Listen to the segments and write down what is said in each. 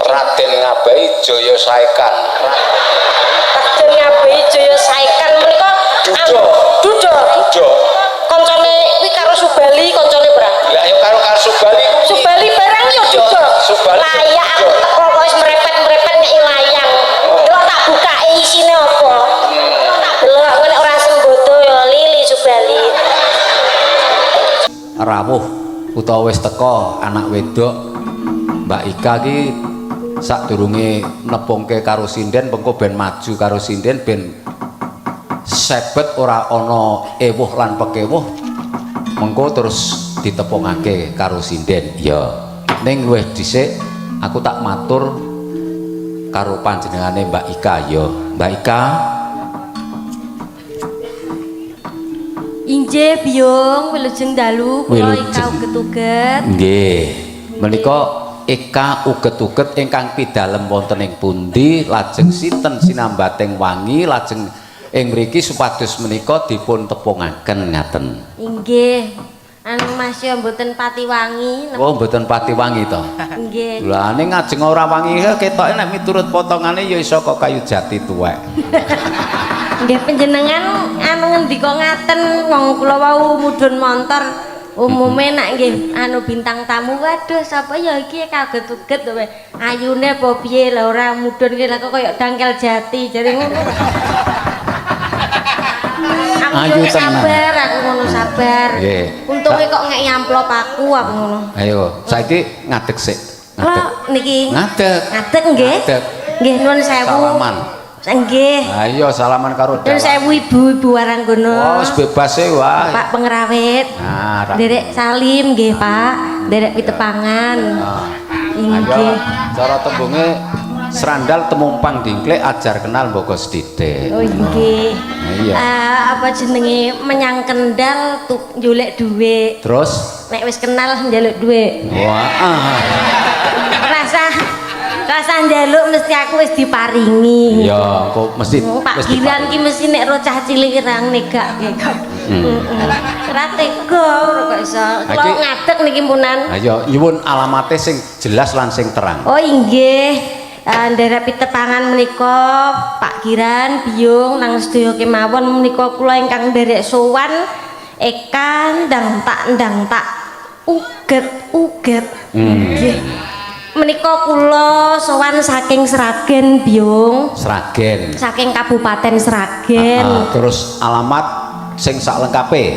Raden Ngabai Jaya Saekan. Raden Ngabehi Jaya Saekan menika Duda. Duda. Duda. Koncone kuwi karo Subali koncone ora? Lah ya karo karo Subali kuwi. Subali barang ya duda. Subali. Layak aku teko kok wis merepet-merepet ngeki layang. Delok tak bukake isine apa. Tak delok ngene ora sembodo ya lili Subali. Rawuh utawa wis teko anak wedok Mbak Ika ki sadurunge nepungke karo sinden mengko ben maju karo sinden ben sebet ora ana ewuh lan pekewuh mengko terus ditepungake karo sinden. Ya ning luwih dhisik aku tak matur karo panjenengane Mbak Ika ya. Mbak Ika. Injih Biyung, wilujeng dalu kula Wilujeng. Ika uget-uget. Nggih. Menika Ika uget-uget ingkang pidalem wonten ing pundi, lajeng sinten sinambating wangi, lajeng ing mriki supados menika dipun tepungaken ngaten. Inggih. Anu Mas ya mboten pati wangi. Oh, mboten pati wangi to. Nggih. Lah ning ngajeng ora wangi ketoke nek miturut potongane ya iso kok kayu jati tuwek. Nggih panjenengan anu ngendika ngaten wong kula wau mudhun montor umume nak nggih anu bintang tamu waduh sapa ya iki kaget-uget kowe ayune apa piye lah ora mudhun ki lah kok kaya dangkel jati jare ngono. Aku Ayu yo tenan. Sabar aku ngono sabar. Nggih. Untunge kok ngeki amplop aku ngono. Ayo, saiki ngadeg sik. Ngadeg. Kula niki Ngadeg. Ngadeg nggih. Ngadeg. Nggih nuwun sewu. Salaman. Nggih. Ayo salaman karo Nuwun sewu ibu-ibu waranggono. Oh, wis bebas e wae. Pak pengrawit. Nah, Nderek salim nggih, Pak. Nderek pitepangan. Nah. Ayo, Inggih. cara tembunge serandal temumpang dingklik ajar kenal mboko sithik. Oh nggih. Nah, iya. Apa jenenge menyang Kendal tuh njolek dhuwit. Terus Nek wis kenal njaluk dhuwit. Wah. Ah. Rasa rasa njaluk mesti aku wis diparingi. Iya, kok mesti Oh, Pak mesti Giran ki mesti nek ro cah cilik ra negake kok. Ora tega ora kok iso. Kula ngadeg niki punan. Ayo nyuwun alamate sing jelas lan sing terang. Oh inggih. Nderek pitepangan menika Pak Giran, Biyung nang sedaya kemawon menika kula ingkang nderek sowan Eka ndang tak uget-uget. Nggih. Menika kula sowan saking Sragen, Biyung. Sragen. Saking Kabupaten Sragen. Ah, terus alamat sing sak lengkape.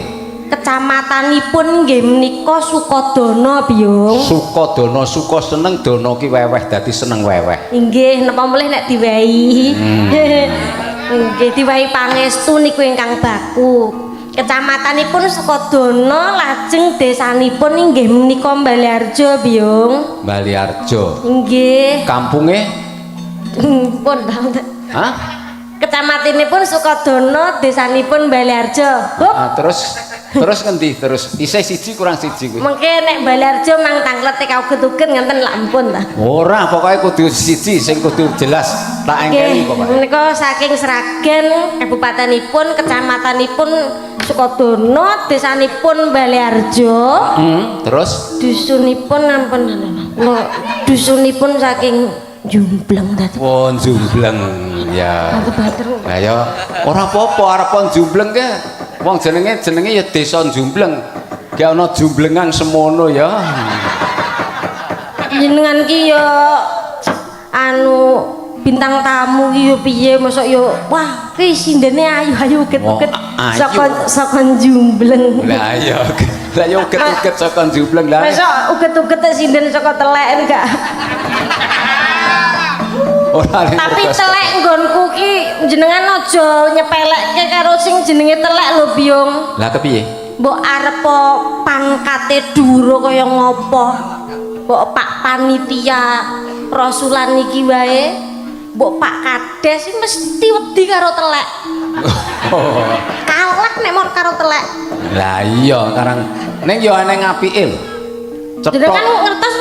Kecamatanipun nggih menika Sukodono, Biyung. Sukodono, suka seneng dono ki weweh dadi seneng weweh. Inggih, napa mulih nek diwehi. Nggih, diwehi pangestu niku ingkang baku. Kecamatanipun Sukodono, lajeng desanipun inggih menika Baliarjo, Biyung. Baliarjo. Nggih. Kampunge? Pun. Hah? Kecamatanipun Sukodono, desanipun Baliarjo. Hup. Ah, terus terus ngendi terus? Isih siji kurang siji kuwi. Mengke nek Baliarjo mang tanglet tek uget-uget ngenten lak ampun ta. Ora, pokoke kudu siji sing kudu jelas tak engkeli Nggih, pokoke. menika saking Sragen, kabupatenipun, kecamatanipun Sukodono, desanipun Baliarjo. Terus Dusunipun ampun lho, dusunipun saking Jumbleng ta. Won Jumbleng ya. Banter-banter. Lah ya ora apa-apa arep Jumbleng ke. Wong jenenge jenenge ya desa Jumbleng. Gak ana jumblengan semono ya. Jenengan ki ya anu bintang tamu ki yo piye mosok yo wah ki sindene ayu-ayu uget-uget Wah, ayu. saka saka Jumbleng. Lah iya. Lah ya uget-uget saka Jumbleng lah. Mosok uget-uget sinden saka telek enggak. Ora Tapi telek nggonku ki jenengan aja nyepelekke karo sing jenenge telek lho, Biyung. Lah kepiye? Mbok arep pangkate dhuwur kaya ngopo? Mbok Pak panitia rasulan iki wae, mbok Pak Kades mesti wedi karo telek. Kalah nek mau karo telek. Lah iya karang ning yo eneng apike lho. Jenengan Cetok. ngertos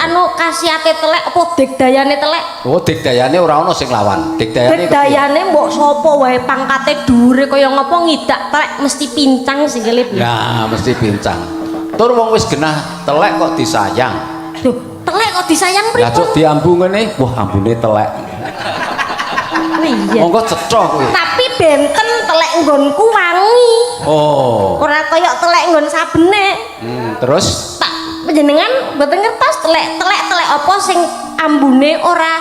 anu khasiate telek apa digdayane telek? Oh, digdayane ora ana sing lawan. Digdayane Digdayane mbok sapa wae pangkate dhuwure kaya ngopo ngidak telek mesti pincang sikile. Lah mesti pincang. Tur wong wis genah telek kok disayang. Duh, Telek kok disayang Lah pripun? cok diambu ngene, wah ambune telek. Iya. Monggo cetha kuwi. Tapi benten telek nggonku wangi. Oh. Ora kaya telek nggon sabene. Terus Tak panjenengan mboten ngertos telek-telek telek apa sing ambune ora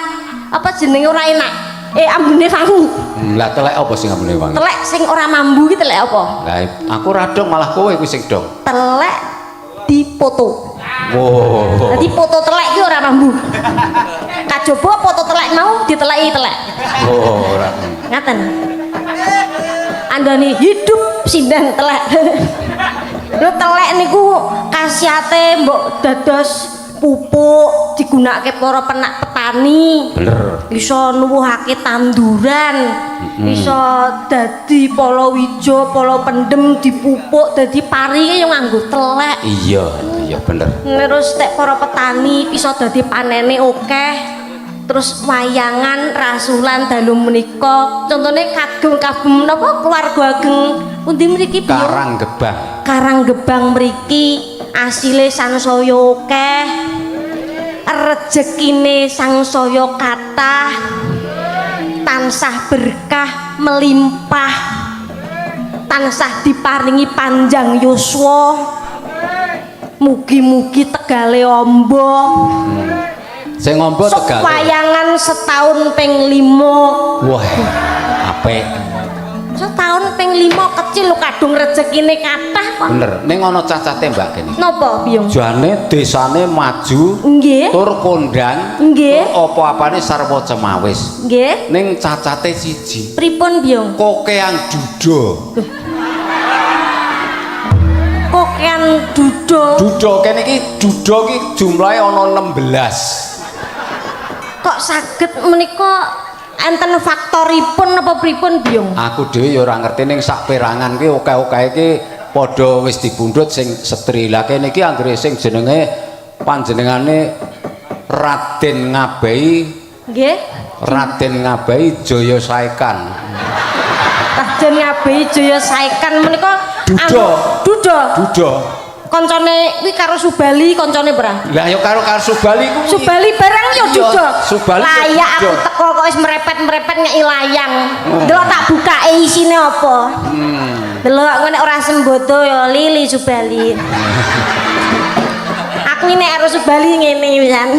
apa jenenge ora enak. Ambune wangi. Lah telek apa sing ambune wangi? Telek sing ora mambu ki telek apa? Lah aku ora dong, malah kowe kuwi sing dong. Telek dipoto. Wow. Dadi foto telek ki ora mambu. Kajaba foto telek mau diteleki telek. Oh, ora. Ngaten. Andani hidup sinden telek. Lho telek niku khasiate mbok dados pupuk digunakake para penak petani. Bener. Iso nuwuhake tanduran, iso dadi palawija, pala pendem dipupuk dadi pari yo nganggo telek. Iya, iya bener. Terus tek para petani iso dadi panene akeh. Terus wayangan rasulan dalu menika contone kagem kagem napa keluarga ageng pundi mriki piye? Karang Gebang. Karang Gebang mriki asile sansaya akeh, rejekine sangsaya kathah, tansah berkah melimpah, tansah diparingi panjang yuswa, mugi-mugi tegale amba. Sing ngombo Sok tegale. Wayangan setahun ping 5. Wah, apik. Setahun ping 5 kecil lho, kadung rezekine kathah kok. Bener. Ning ana cacate Mbak kene. Napa, Biyung? Jane desane maju, Nggih. tur kondang, Nggih. tur apa-apane sarwa cemawis. Nggih. Ning cacate siji, Pripun, Biyung? Kokean duda. Kokean duda. Duda kene iki, duda iki jumlahe ana 16. Kok saged menika enten faktoripun apa pripun, Biyung? Aku dhewe ya ora ngerti, ning sak perangan kuwi akeh-akeh iki padha wis dibundhut sing setri. Lah kene iki anggere sing jenenge panjenengane Raden Ngabehi. Nggih. Raden Ngabehi Jaya Saekan. Raden Ngabehi Jaya Saekan menika Duda. anu, duda. Duda. Koncone kuwi karo Subali koncone ora? Lah ya karo karo Subali kuwi. Subali barang ya Iya, duda. Subali ya Layak duda. aku teko kok wis merepet-merepet ngeki layang. Delok tak bukake isine apa. Delok ngene ora sembodo ya lili Subali. Aku ini nek karo Subali ngene pisan.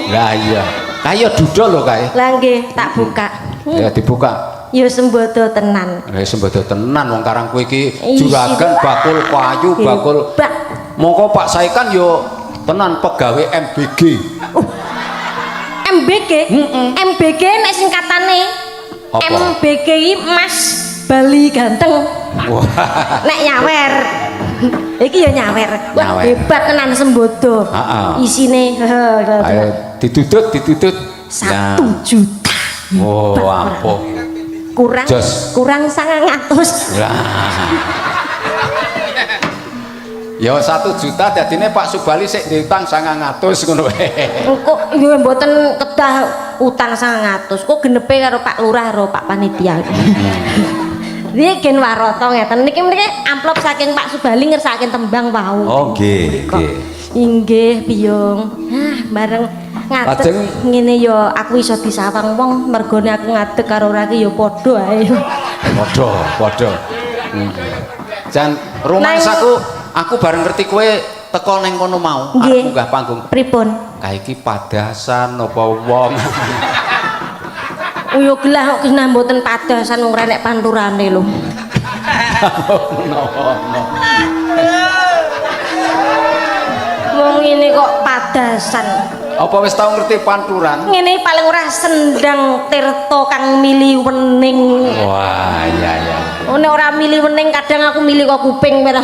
Lah iya. Kaya duda lho kae. Lah nggih, tak buka. Ya dibuka. Ya sembodo tenan. Lah sembodo tenan wong karang kowe iki Isi. juragan bakul kayu, bakul. Hebat. Mongko Pak Saekan yo tenan pegawe MBG. MBG. MBG nek singkatane Apa? MBG iki Mas Bali Ganteng. Wah. Nek nyawer. Iki ya nyawer. Wah, Nyawer. hebat tenan sembodo. Heeh. Isine Ayo didudut, didudut. 1 juta. Oh, ampuh. Kurang Jos. kurang 900. Lah. Ya 1 juta dadine Pak Subali sik diutang 900 ngono wae. Engko ya mboten kedah utang 900. Kok genepe karo Pak Lurah karo Pak Panitia. Niki gen warata ngeten. Niki mriki amplop saking Pak Subali ngersakaken tembang wau. Oh nggih, nggih. Inggih, Biyung. Hah, bareng ngadeg ngene ya aku iso disawang wong mergone aku ngadeg karo ora ki ya padha ae. Padha, padha. Jan rumangsaku aku bareng ngerti kowe teko ning kono mau arep munggah panggung. Pripun? Kae iki padasan apa wong? Oh ya gelah kok genah mboten padasan wong renek panturane lho. No, no. Wong ngene kok padasan. Apa wis tau ngerti panturan? Ngene paling ora sendang tirta kang mili wening. Wah, iya iya. Oh, nek ora mili wening kadang aku mili kok kuping merah.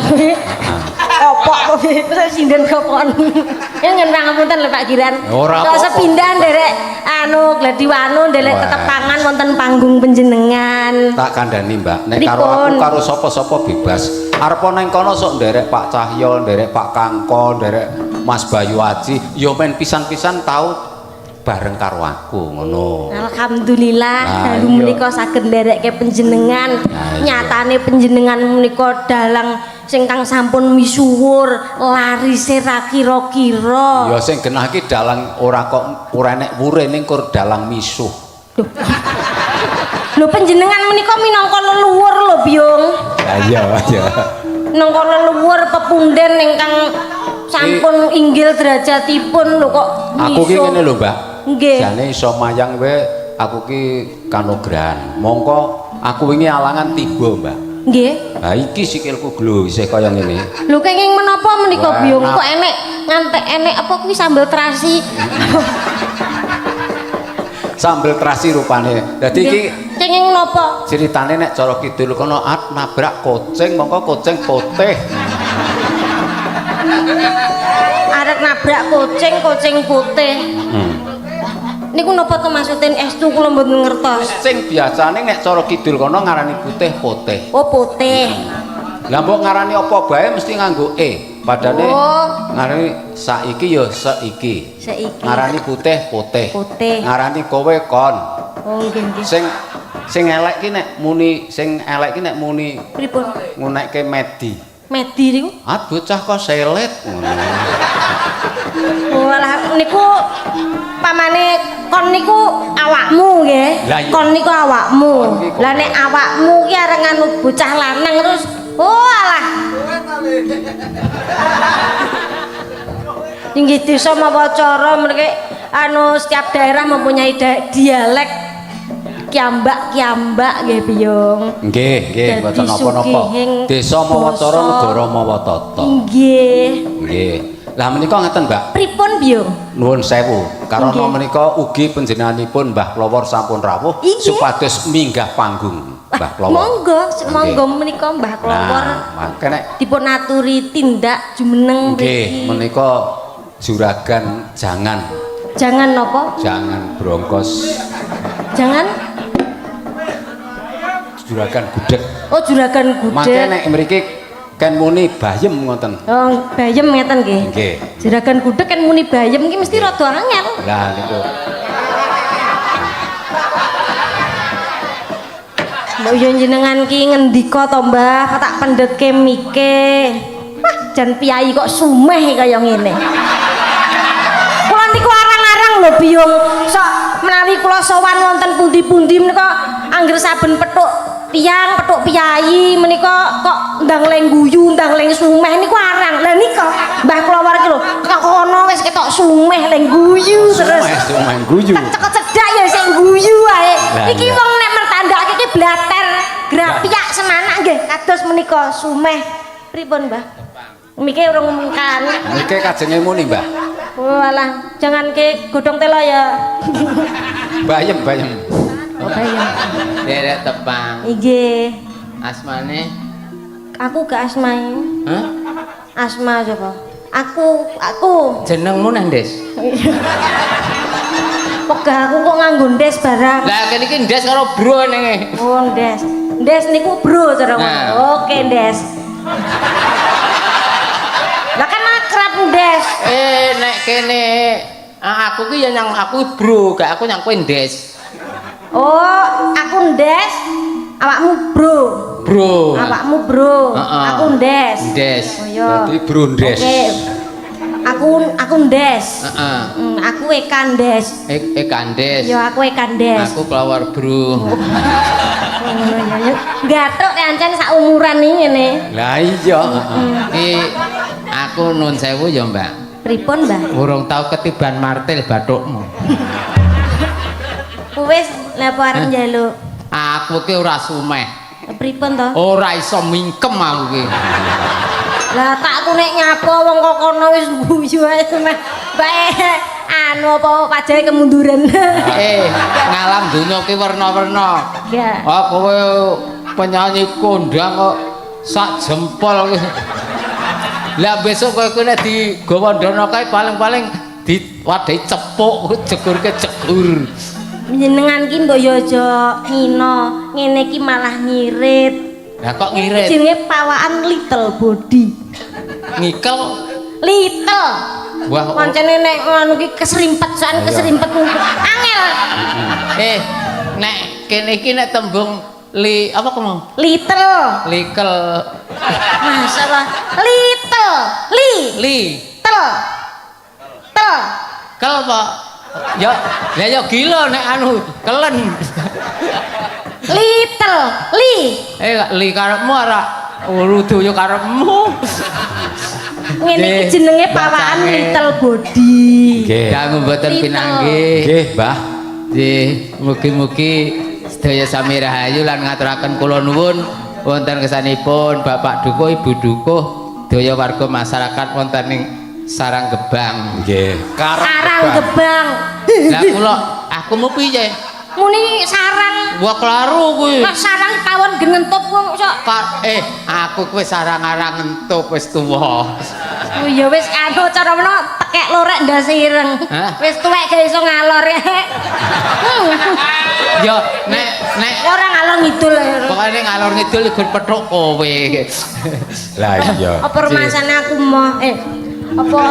Opok kok terus sinden kokon. Ya nyen pangapunten lho Pak Giran. Ora Kok apa-apa. sepindah nderek anu Gladiwanu nderek Wah. tetepangan wonten panggung panjenengan. Tak kandhani, Mbak. Nek karo aku Pripun? karo sapa-sapa bebas. Arep nang kono sok nderek Pak Cahyo, nderek Pak Kangko, nderek Mas Bayu Aji, ya men pisan-pisan tau bareng karo aku ngono. Alhamdulillah Nah, dalu iya. menika saged nderekke panjenengan. Nah, iya. Nyatane panjenengan menika dalang sing kang sampun misuwur, larise ra kira-kira. Ya sing genah iki dalang ora kok ora enek wure ning kur dalang misuh. Lho panjenengan menika minangka leluhur lho, Biyung. Lah iya, iya. Minangka leluhur pepunden ingkang sampun inggil derajatipun lho kok Aku ki misuh. ngene lho, Mbak. Nggih. Jane iso mayang wae aku ki kanograhan. Mongko aku wingi alangan tiba, Mbak. Nggih. Ha iki sikilku glo isih kaya ngene. Lho kenging menapa menika Wah, Biyung? Kok enek ngantek enek apa kuwi sambel terasi? Sambel terasi rupane. Dadi iki kenging napa? Ceritane nek cara kidul kono at nabrak kucing mongko kucing putih. Arek nabrak kucing, kucing putih. Niku napa to maksudin estu kula mboten ngertos. Kucing biasane nek cara kidul kono ngarani putih putih. Oh, putih. Lah mbok ngarani apa bae mesti nganggo e. Padane ngarani saiki ya seiki. Seiki. Ngarani putih putih. Putih. Ngarani kowe kon. Oh, nggih nggih. Sing sing elek ki nek muni sing elek ki nek muni pripun? Ngunekke medi. Medi niku? Ah bocah kok selet ngono. Walah niku pamane kon niku awakmu nggih. Kon niku awakmu. Lah nek awakmu ki areng anu bocah lanang terus oh alah. Inggih desa mawa cara mriki anu setiap daerah mempunyai dialek kiambak-kiambak nggih Biyung. Nggih, nggih, mboten napa-napa. Desa mawa cara negara mawa tata. Nggih. Nggih. Lah menika ngeten, Mbak. Pripun, Biyung? Nuwun sewu. Karana menika ugi panjenenganipun Mbah Klowor sampun rawuh supados minggah panggung Mbah Klowor. Monggo, monggo menika Mbah Klowor. Nah, mangke nek dipun aturi tindak jumeneng mriki. Nggih, menika juragan jangan. Jangan napa? Jangan brongkos. Jangan juragan gudeg. Oh, juragan gudeg. Mangke nek mriki ken muni bayem ngoten. Oh, bayem ngeten nggih. Nggih. Juragan gudeg ken muni bayem ki mesti rada angel. Lah niku. Mbok yo jenengan ki ngendika to, Mbah, tak pendhetke mike. Wah, jan piyayi kok sumeh kaya ngene. Kula niku arang-arang lho, Biyung. Sok menawi kula sowan wonten pundi-pundi menika angger saben petuk tiyang, petuk piyayi menika kok ndang leng guyu, ndang leng sumeh niku arang. Lah nika Mbah Klowor iki lho, kok kono wis ketok sumeh leng guyu terus. Sumeh guyu. Cekot cedak ya sing guyu ae. Iki wong nek mertandake iki blater, grapiak semanak nggih kados menika sumeh. Pripun, Mbah? Mike urung mungkan. Mike kajenge muni, Mbah. Walah, jangan ke godhong telo ya. Bayem, bayem. Oh, bayem. Derek tepang. Nggih. Asmane? Aku gak asmae. Hah? Asma sapa? Aku. Jenengmu nang, Des? Pegah aku kok nganggo ndes barang. Lah kene iki ndes karo bro nenge. Oh, ndes. Ndes niku bro cara ngono. Oke, ndes. Lah kan akrab ndes. Nek kene aku ki ya nyang aku bro, gak aku nyang kowe ndes. Oh, aku ndes, awakmu bro. Bro. Awakmu bro, aku ndes. Ndes. Oh iya. Berarti bro ndes. Oke. Aku ndes. Heeh. Aku Eka ndes. Eka ndes. Ya aku Eka ndes. Aku Klowor bro. Ngono ya ya. Gathuk ancen sak umuran iki ngene. Lah iya, Iki aku nun sewu ya, Mbak. Pripun, Mbah? Urung tau ketiban martil bathukmu. Wis lha apa arep njaluk? Aku ki ora sumeh. Pripun to? Ora iso mingkem aku ki. Lah tak ku nek nyapa wong kok kono wis guyu ae sumeh. Bae anu apa wajahe kemunduran. Ngalam donya ki werna-werna. Ya. Ah kowe penyanyi kondang kok sak jempol ki. Lah besok kowe ku nek digawa ndono kae paling-paling diwadahi cepuk jegurke jegur. Jenengan ki mbok yo aja ngino, ngene iki malah ngirit. Lah kok ngirit? Jenenge pawaan little body. Ngikel little. Wah, pancene nek ngono ki keserimpet, sak keserimpet angel. Nek kene iki nek tembung Li apa kamu? Little. Likel. Masalah little, li, Li. tel. Tel. Kel apa? Ya, lah ya gila nek anu kelen. Little, li. Eh, li karepmu ora urudu yo karepmu. Ngene iki jenenge pawaan little body. Nggih. Dangu mboten Little. pinanggih. Nggih, Mbah. Nggih, mugi-mugi sedaya sami rahayu lan ngaturaken kula nuwun wonten kesanipun Bapak Dukuh, Ibu Dukuh, sedaya warga masyarakat wonten ing Sarang Gebang. Nggih. Sarang Gebang. Lah kula aku mau piye? Muni sarang. Wah klaru kuwi. Lah sarang tawon genentup kok sok. Aku kuwi sarang-arang ngentup wis tuwa. Oh ya wis anu cara meno tekek lorek ndase ireng. Hah? Wis tuwek gak iso ngalor ya. Ya nek nek Ora ngalor ngidul ya. Pokoknya ngalor ngidul iku pethuk kowe. Lah iya. Apa rumasane aku moh apa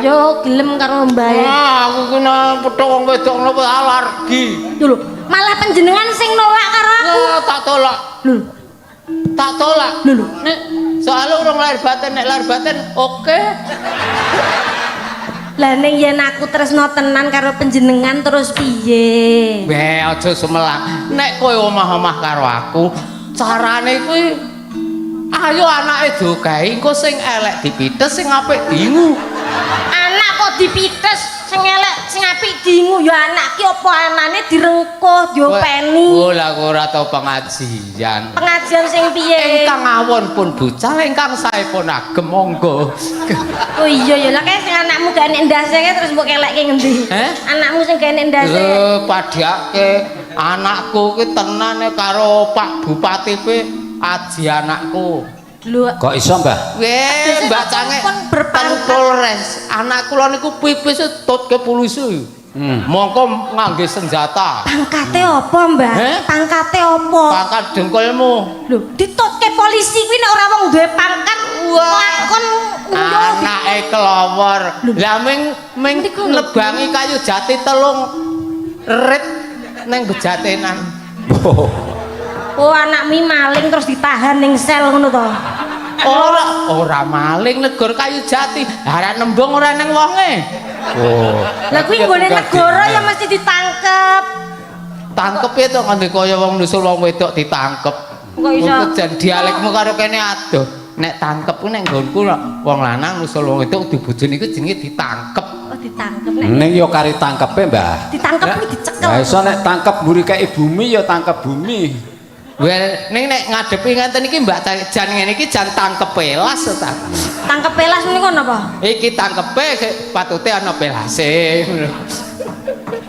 yo gelem karo mbae. Wah, aku ki nek pethuk wong wedok ngono alergi. Lho, malah panjenengan sing nolak karo aku. Wah, tak tolak. Lho, Tak tolak. lho, lho. Nek soalnya urung lahir batin, nek lahir batin oke. Lah ning yen aku tresno tenan karo panjenengan terus piye? Weh, aja sumelang. Nek kowe omah-omah karo aku, carane kuwi ayo anake dogahi, engko sing elek dipites, sing apik diingu. Anak kok dipites, sing elek sing apik diingu, ya anak ki apa anane direngkuh, diopeni. Oh, lah aku ora tau pengajian. Pengajian sing piye? Ingkang awon pun bucal, ingkang sae pun agem monggo. Oh iya ya, lah kae sing anakmu gak enek ndase kae terus mbok kelekke ngendi? Heh? Anakmu sing gak enek ndase. Lho, padhake anakku ki tenan karo Pak Bupati kuwi aji anakku. Lho, Kok iso, Mbah? Weh, Mbak Cange pun berpangkat. ten Polres. Anak kula niku pipis tutke polisi. Mongko ngangge senjata. Pangkate apa, Mbah? Heh? Pangkate apa? Pangkat dengkulmu. Lho, ditutke polisi kuwi nek ora wong duwe pangkat lakon Anake kelawar. Lah ming ming Niku lho. nebangi kayu jati 3 rit ning bejatenan. Oh. Oh, anakmu maling terus ditahan ning sel ngono to. Ora ora maling negor kayu jati. Ora nembung ora neng wonge. Oh. Lah kuwi nggone negara ya mesti ditangkep. Tangkep ya to ngandhe kaya wong nusul wong wedok ditangkep. Kok iso? Wong jan dialekmu karo kene adoh. Nek tangkep ku nek nggonku wong lanang nusul wong wedok dibojone iku jenenge ditangkep. Oh, ditangkep nek. Ning yo kari tangkepe, Mbah. Ditangkep kuwi dicekel. Lah iso nek tangkep mburi kei bumi ya tangkep bumi. Well, ning nek ngadepi ngenten iki Mbak jan ngene iki jan tangkep pelas ta. Tangkep pelas niku napa? Iki tangkepe patute ana pelase.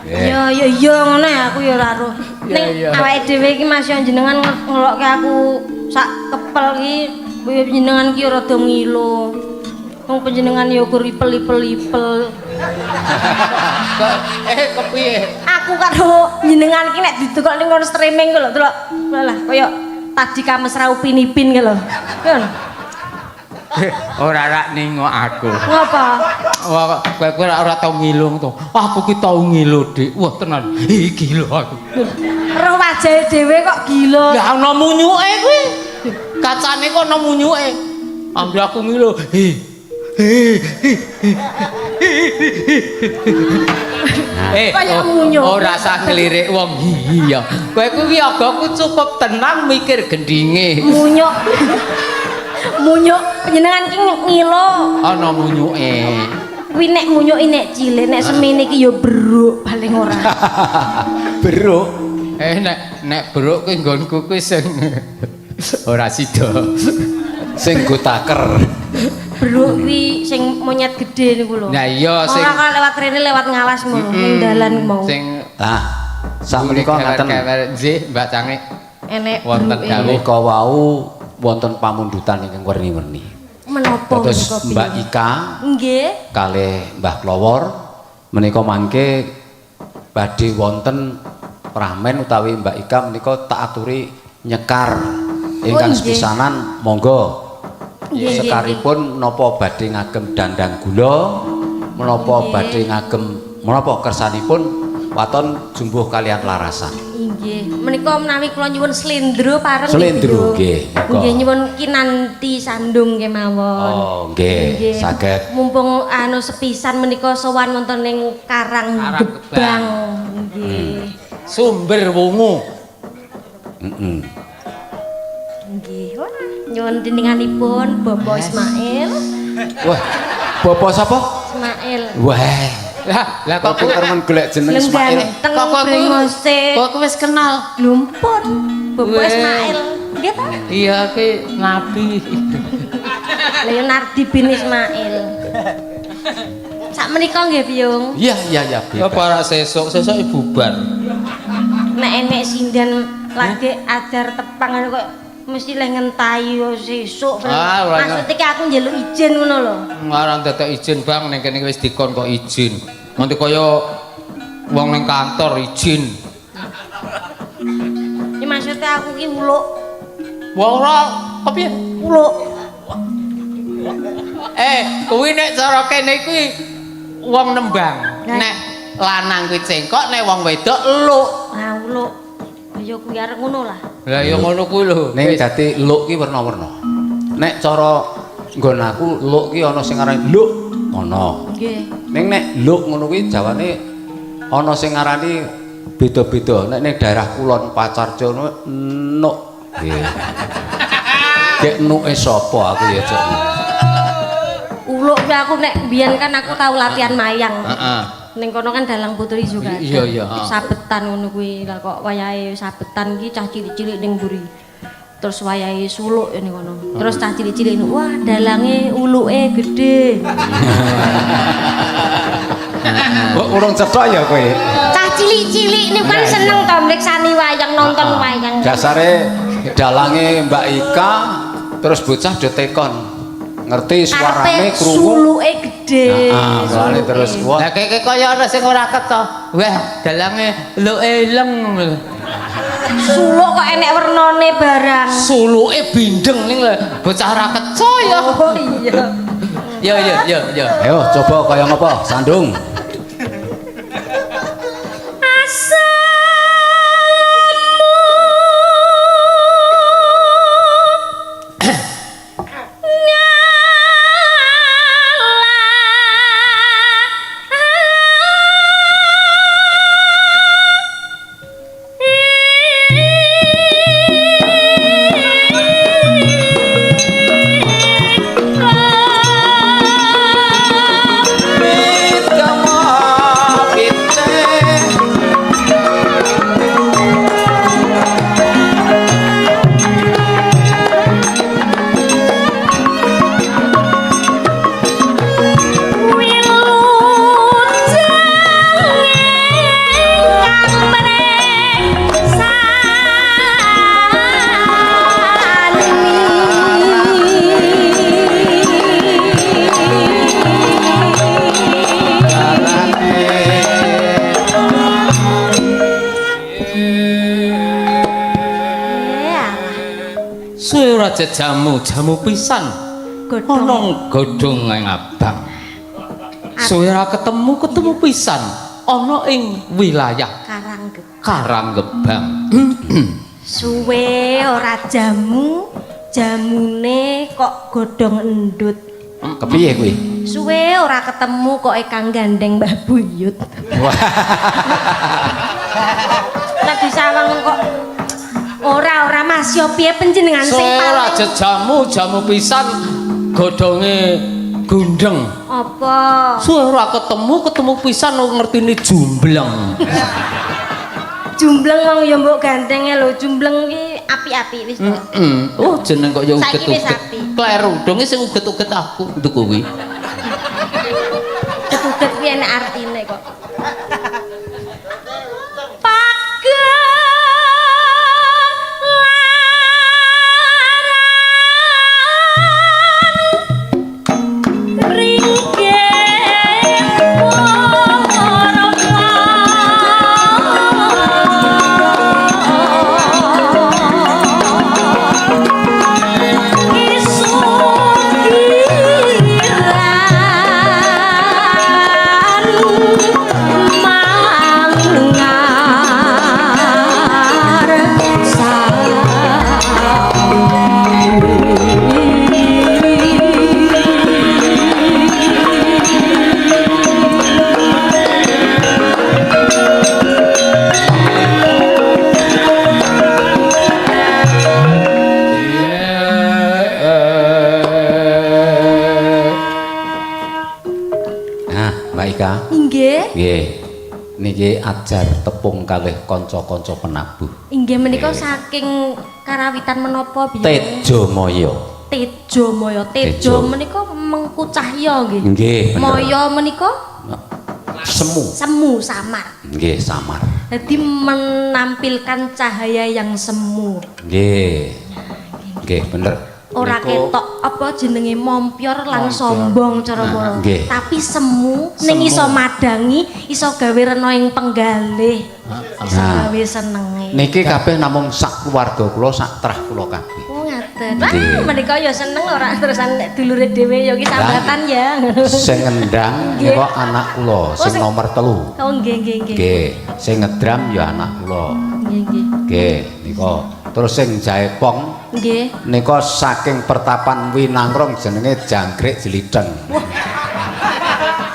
Ya ya ya ngono ya aku ya ora roh. Ning awake dhewe iki Mas yo jenengan ngelokke aku sak kepel iki panjenengan ki rada ngilo. Wong panjenengan ya gur ipel-ipel-ipel. Kok kepiye? Aku karo jenengan ki nek didekok ning kono streaming ku lho, delok. Walah kaya tadi kamesra Upin Ipin ki lho. Kan. Ora rak ningok aku. Ngapa? Wah, kowe kowe ora tau ngilung to. Aku ki tau ngilo, Dik. Wah, tenan. Iki lho aku. Roh wajahe dhewe kok gila. Lah ana munyuke kuwi. Kacane kok ana munyuke. Ambil aku ngilo. Hi. Kaya munyuk. Ora usah nglirik wong iya. Kowe kuwi agaku cukup tenang mikir gendinge. Munyuk. Munyuk panjenengan ki ngilo. Ana munyuke. Kuwi nek munyuki nek cilik, nek semene iki ya beruk paling ora. Beruk. Nek nek beruk kuwi nggonku kuwi sing ora sida. Sing go taker. Beruk kuwi sing monyet gedhe niku lho. Nah iya sing Ora kok lewat rene lewat ngalas mau ning dalan mau. Sing Nah, sakmenika ngaten. Nggih, Mbak Cange. Enek Wonten beruke. dawuh. Menika wau wonten pamundutan ingkang werni-werni. Menapa Dados menika piye? Mbak Ika Nggih. kalih Mbah Klowor menika mangke badhe wonten pramen utawi Mbak Ika menika tak aturi nyekar ingkang Oh, nggih. sepisanan monggo. Nggih, Sekaripun napa badhe ngagem dandang gula menapa Nggih. badhe ngagem menapa kersanipun waton jumbuh kalian larasan. Nggih. Nggih, menika menawi kula nyuwun slendro pareng. Slendro, nggih, monggo. Nggih, nyuwun kinanti sandung kemawon. Oh, nggih, saged. Mumpung anu sepisan menika sowan wonten ing Karang Karang Gebang. Nggih. Sumber Wungu. Heeh. Nggih. Wah, nyuwun tininganipun Bapak Ismail. Wah, bapak sapa? Ismail. Wah, Lah, lah kok kok pinter men golek jeneng Leng Ismail. ganteng Kok kowe brengose. Kok kowe wis kenal? Lumpun Bapak Weh. Ismail. Nggih ta? Iya ki nabi. Leonardi bin Ismail. Sak menika nggih, Biyung. Iya, iya, iya, Ya bebas. para sesuk, sesuk bubar. Nek enek sinden lagi ajar tepang ngono kok mesti leh ngentahi yo sesuk. Ah, ora. Maksud iki aku njaluk izin ngono lho. Ngarang dadak izin, Bang, ning kene wis dikon kok izin. Nanti kaya wong ning kantor izin. Iki maksudnya aku ki uluk, Wah ora, kepiye? uluk. Eh, kuwi nek cara kene kuwi wong nembang. Lah. Nek lanang kuwi cengkok, nek wong wedok luk. Ah, uluk. Ya kuwi arep ngono lah. Lah ya ngono kuwi lho. Ning dadi luk ki werna-werna. Nek cara nggon aku luk ki ana sing aran luk ana. Nggih. Ning nek luk ngono kuwi jawane ana sing ngarani beda-beda. Nek ning daerah kulon Pacarjo ngono nuk. Nggih. Gek nuke sapa aku ya cok. Uluk kuwi aku nek biyen kan aku tau latihan mayang. Heeh. Ning kono kan dalang putri juga. Iya, iya, ha. Sabetan ngono kuwi. Lah kok wayahe sabetan ki cah cilik-cilik ning mburi. Terus wayahe suluk ning kono. Terus cah cilik-cilik ini, wah dalange uluke gede. Kok urung cethok ya kowe? Cah cilik-cilik niku kan seneng to mriksani wayang, nonton wayang. Dasare dalange Mbak Ika terus bocah do tekon. Ngerti suarane Karepe krungu. suluke gede. Heeh, mulane terus wah Lah keke kaya ana sing ora keto. Wah, dalange luk eleng. Suluk kok enek wernane barang. Suluke bindeng ning lho, bocah ora keco ya. Oh iya. Ya ya ya ya. Ayo coba kaya ngapa? Sandung. Suwe ora jamu, jamu pisan. Godhong. Ana godhong ing abang. Suwe ora ketemu, ketemu pisan. Ana ing wilayah Karang Gebang. Karanggebang. Suwe ora jamu, jamune kok godhong endut. Kepiye kuwi? Suwe ora ketemu kok ekang gandeng Mbah Buyut. Wah. Nek disawang kok ora ora Mas yo piye panjenengan sing Suwe ora paling jamu, jamu pisan godhonge gundeng. apa? Suwe ora ketemu, ketemu pisan ngertine jumbleng. Jumbleng wong yo mbok gandenge lho, jumbleng ki api-api wis to. Heeh. Oh, jeneng kok ya Saiki wis uget-uget. api. Kleru donge sing uget-uget aku untuk kuwi. Uget-uget kuwi enek artine kok. Pagelarang ringke. Nggih. Nggih. Niki ajar tepung kalih kanca-kanca penabuh. Inggih menika saking karawitan menapa biyen? Tejamaya. Tejamaya. Tejo Tejo. menika mengku cahya nggih. Nggih, bener. Maya menika Semu. semu samar. Nggih, samar. Jadi menampilkan cahaya yang semu. Nggih. Nggih, bener. Ora Niku- ketok apa jenenge mompyor lan sombong cara moro. Nggih. Tapi semu ning iso madangi, iso gawe rena ing penggalih. Iso Nah. gawe senenge. Niki kabeh namung sak keluarga kula, sak trah kula kabeh. Oh ngaten. Wah, Nggih. menika ya seneng ora terusan nek dulure dhewe ya ki sambatan ya. Sing ngendang Nggih. nika anak kula, sing sing- nomor 3. Oh nggih nggih nggih. Nggih, sing ngedram ya anak kula. Nggih nggih. Nggih, nika. Terus sing jaepong Nggih. nika saking pertapan Winangrong jenenge Jangkrik Jeliteng.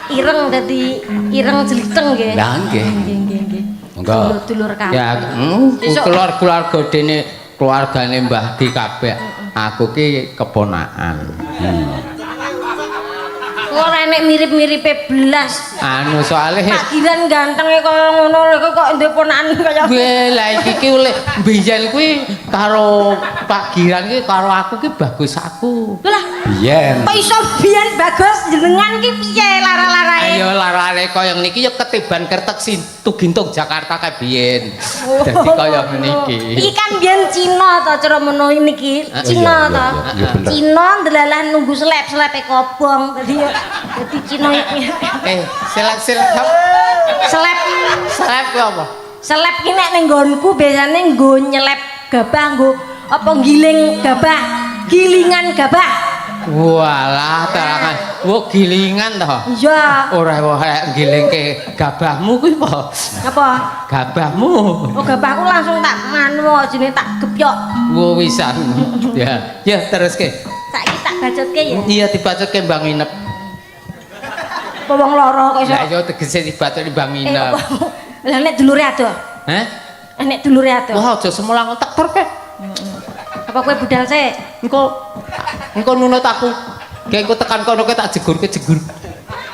Ireng dadi ireng jeliteng nggih. Lah nggih. Nggih nggih nggih. Monggo. Dulur-dulur kabeh. Ya, Sesuk- keluarga dene keluargane Mbah Ki kabeh. Aku ki keponakan. Ora enek mirip-miripe blas. Anu soalé Pak Giran gantenge kaya ngono lho kok ndek ponakan kaya Gue lah iki ki oleh biyen kuwi karo Pak Giran ki karo aku ki bagus aku. Lah, Biyen. kok iso biyen bagus jenengan ki piye lara-larae? Ayo larane kaya niki ya ketiban kertek Situ Gintung Jakarta kae biyen. Dadi kaya niki. Iki kan biyen Cina to cara mono niki. Cina Iya, to. iya, iya, bener. Cina ndelalah nunggu selep-selepe kobong. Dadi ya dadi Cina iki. Eh, selep-selep Selep selep kuwi apa? selep ki nek ning nggonku biasane nggo nyelep gabah nggo apa giling gabah. Gilingan gabah. Walah, tarangan. Wo gilingan to. Iya. Ora wae gilingke gabahmu kuwi apa? Apa? Gabahmu. Oh gabahku langsung tak nganu jenenge tak gepyok. Wo wisan. Ya, ya teruske. Saiki tak bacotke ya. Iya dibacotke Mbang Nginep. Apa wong lara kok iso. Lah iya tegese dibacotke Mbang Eh, Nginep. apa? Lah nek dulure adoh. Hah? Nek dulure adoh. Wah, aja semulang tak terke. Apa kowe budal sik? Engko engko nunut aku. Kayak engko tekan kono kowe tak jegurke jegur.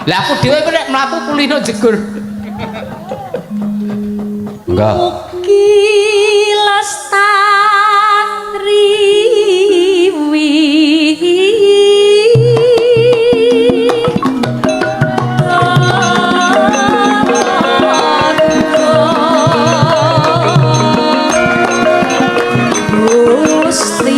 Lah aku dhewe nek mlaku kulino jegur. Enggak. Mugi lestari wi. Gusti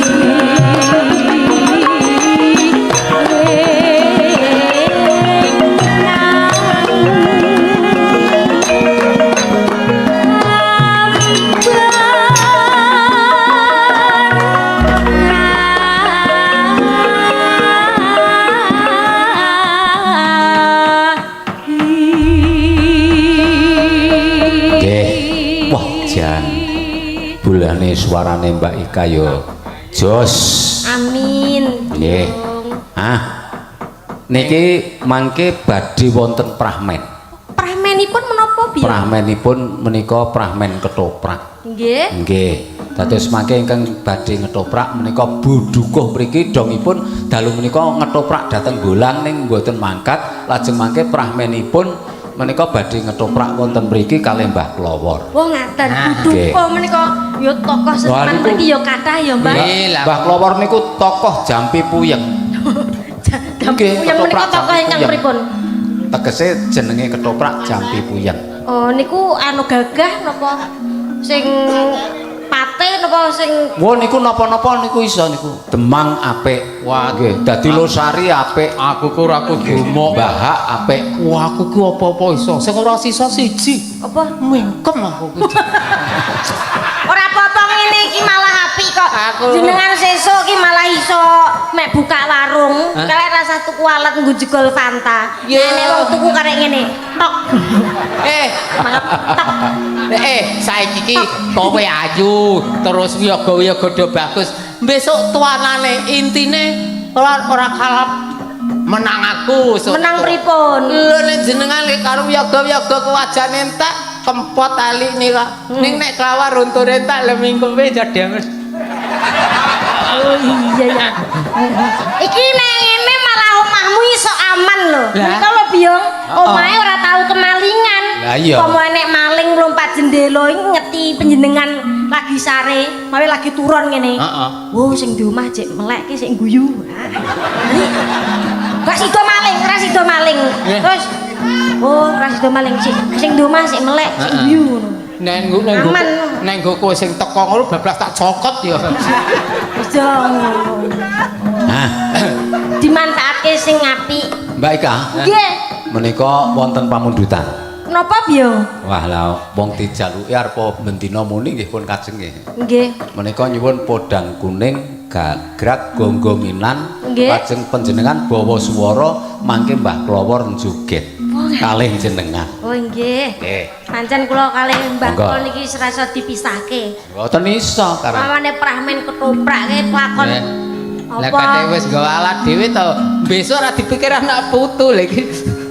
Nggih. Wah, jan. Bulane suarane Mbak Ika yo jos. Amin. Nggih. Ah. Niki mangke badhe wonten prahmen. Prahmenipun menapa biyen? Prahmenipun menika prahmen ketoprak. Nggih. Nggih. Dados mangke ingkang badhe ngetoprak menika Bu Dukuh mriki dongipun dalu menika ngetoprak dhateng Bolang ning mboten mangkat, lajeng mangke prahmenipun menika badhe ngetoprak wonten mriki kalih Mbah Klowor. Wah ngaten. Nah, Bu Dukuh menika ya tokoh Wah, seniman niku- mriki ya kathah ya, Mbah. Nggih, lah. Mbah Klowor niku tokoh jampi puyeng. Nggih, Yang menika ketoprak tokoh jampi ingkang puyeng. pripun? Tegese jenenge ketoprak jampi puyeng. Oh niku anu gagah napa sing pate napa sing Wah niku napa-napa niku iso niku. Demang apik. Wah, nggih, dadi losari apik. Aku ku ora kudu mok. Bahak apik. Wah, aku ku apa-apa iso. Sing ora sisa siji. apa? Mingkem aku ku. Ora apa-apa ngene iki malah apik kok. Aku- Jenengan sesuk iki malah iso mek buka warung, Hah? karek rasa tuku alat nggo jegol Fanta. Ya. Nek wong tuku karek ngene, tok. Eh, Maaf, tok. Saiki ki kowe ayu, terus wiyaga-wiyaga do bagus. Besok tuanane intine ora ora kalah menang aku. Menang pripun? Lho nek jenengan lek karo wiyaga-wiyaga kewajane entek kempot ali nika. Ning nek kelawar runtune entek lha mingkeme jadi. Oh iya ya. Iki nek ngene malah omahmu iso aman lho. Lah. Menika lho Biyong, omahe ora tau kemalingan. Lah iya. Umpama enek maling lompat jendela iki ngerti panjenengan lagi sare, mawe lagi turun ngene. Heeh. Wo sing di omah jek melek ki sik guyu. Jadi gak sida maling, ora sida maling. Terus oh, ora sida maling sik sing di omah sik melek, sik guyu ngono. Nek nggo nek nggo Aman. nek nggo kowe sing teko ngono bablas tak cokot ya. Wis ngono. Nah, Dimanfaatke sing apik. Mbak Ika, Nggih. menika wonten pamundutan. Napa, Biyong? Wah lah wong dijaluki arep bendina muni nggih pun kajeng nggih. Nggih. Menika nyuwun podang kuning gagrak gonggonginan lajeng panjenengan bawa swara mangke Mbah Klowor njoget kalih jenengan. Oh nggih. Nggih. Pancen kula kalih Mbah Monggo. kula niki serasa dipisahke. Mboten iso karep. Pawane prahmen ketoprak ke lakon. Lah Apa? kate wis nggawa alat dhewe to. Besok ora dipikir anak putu lho iki.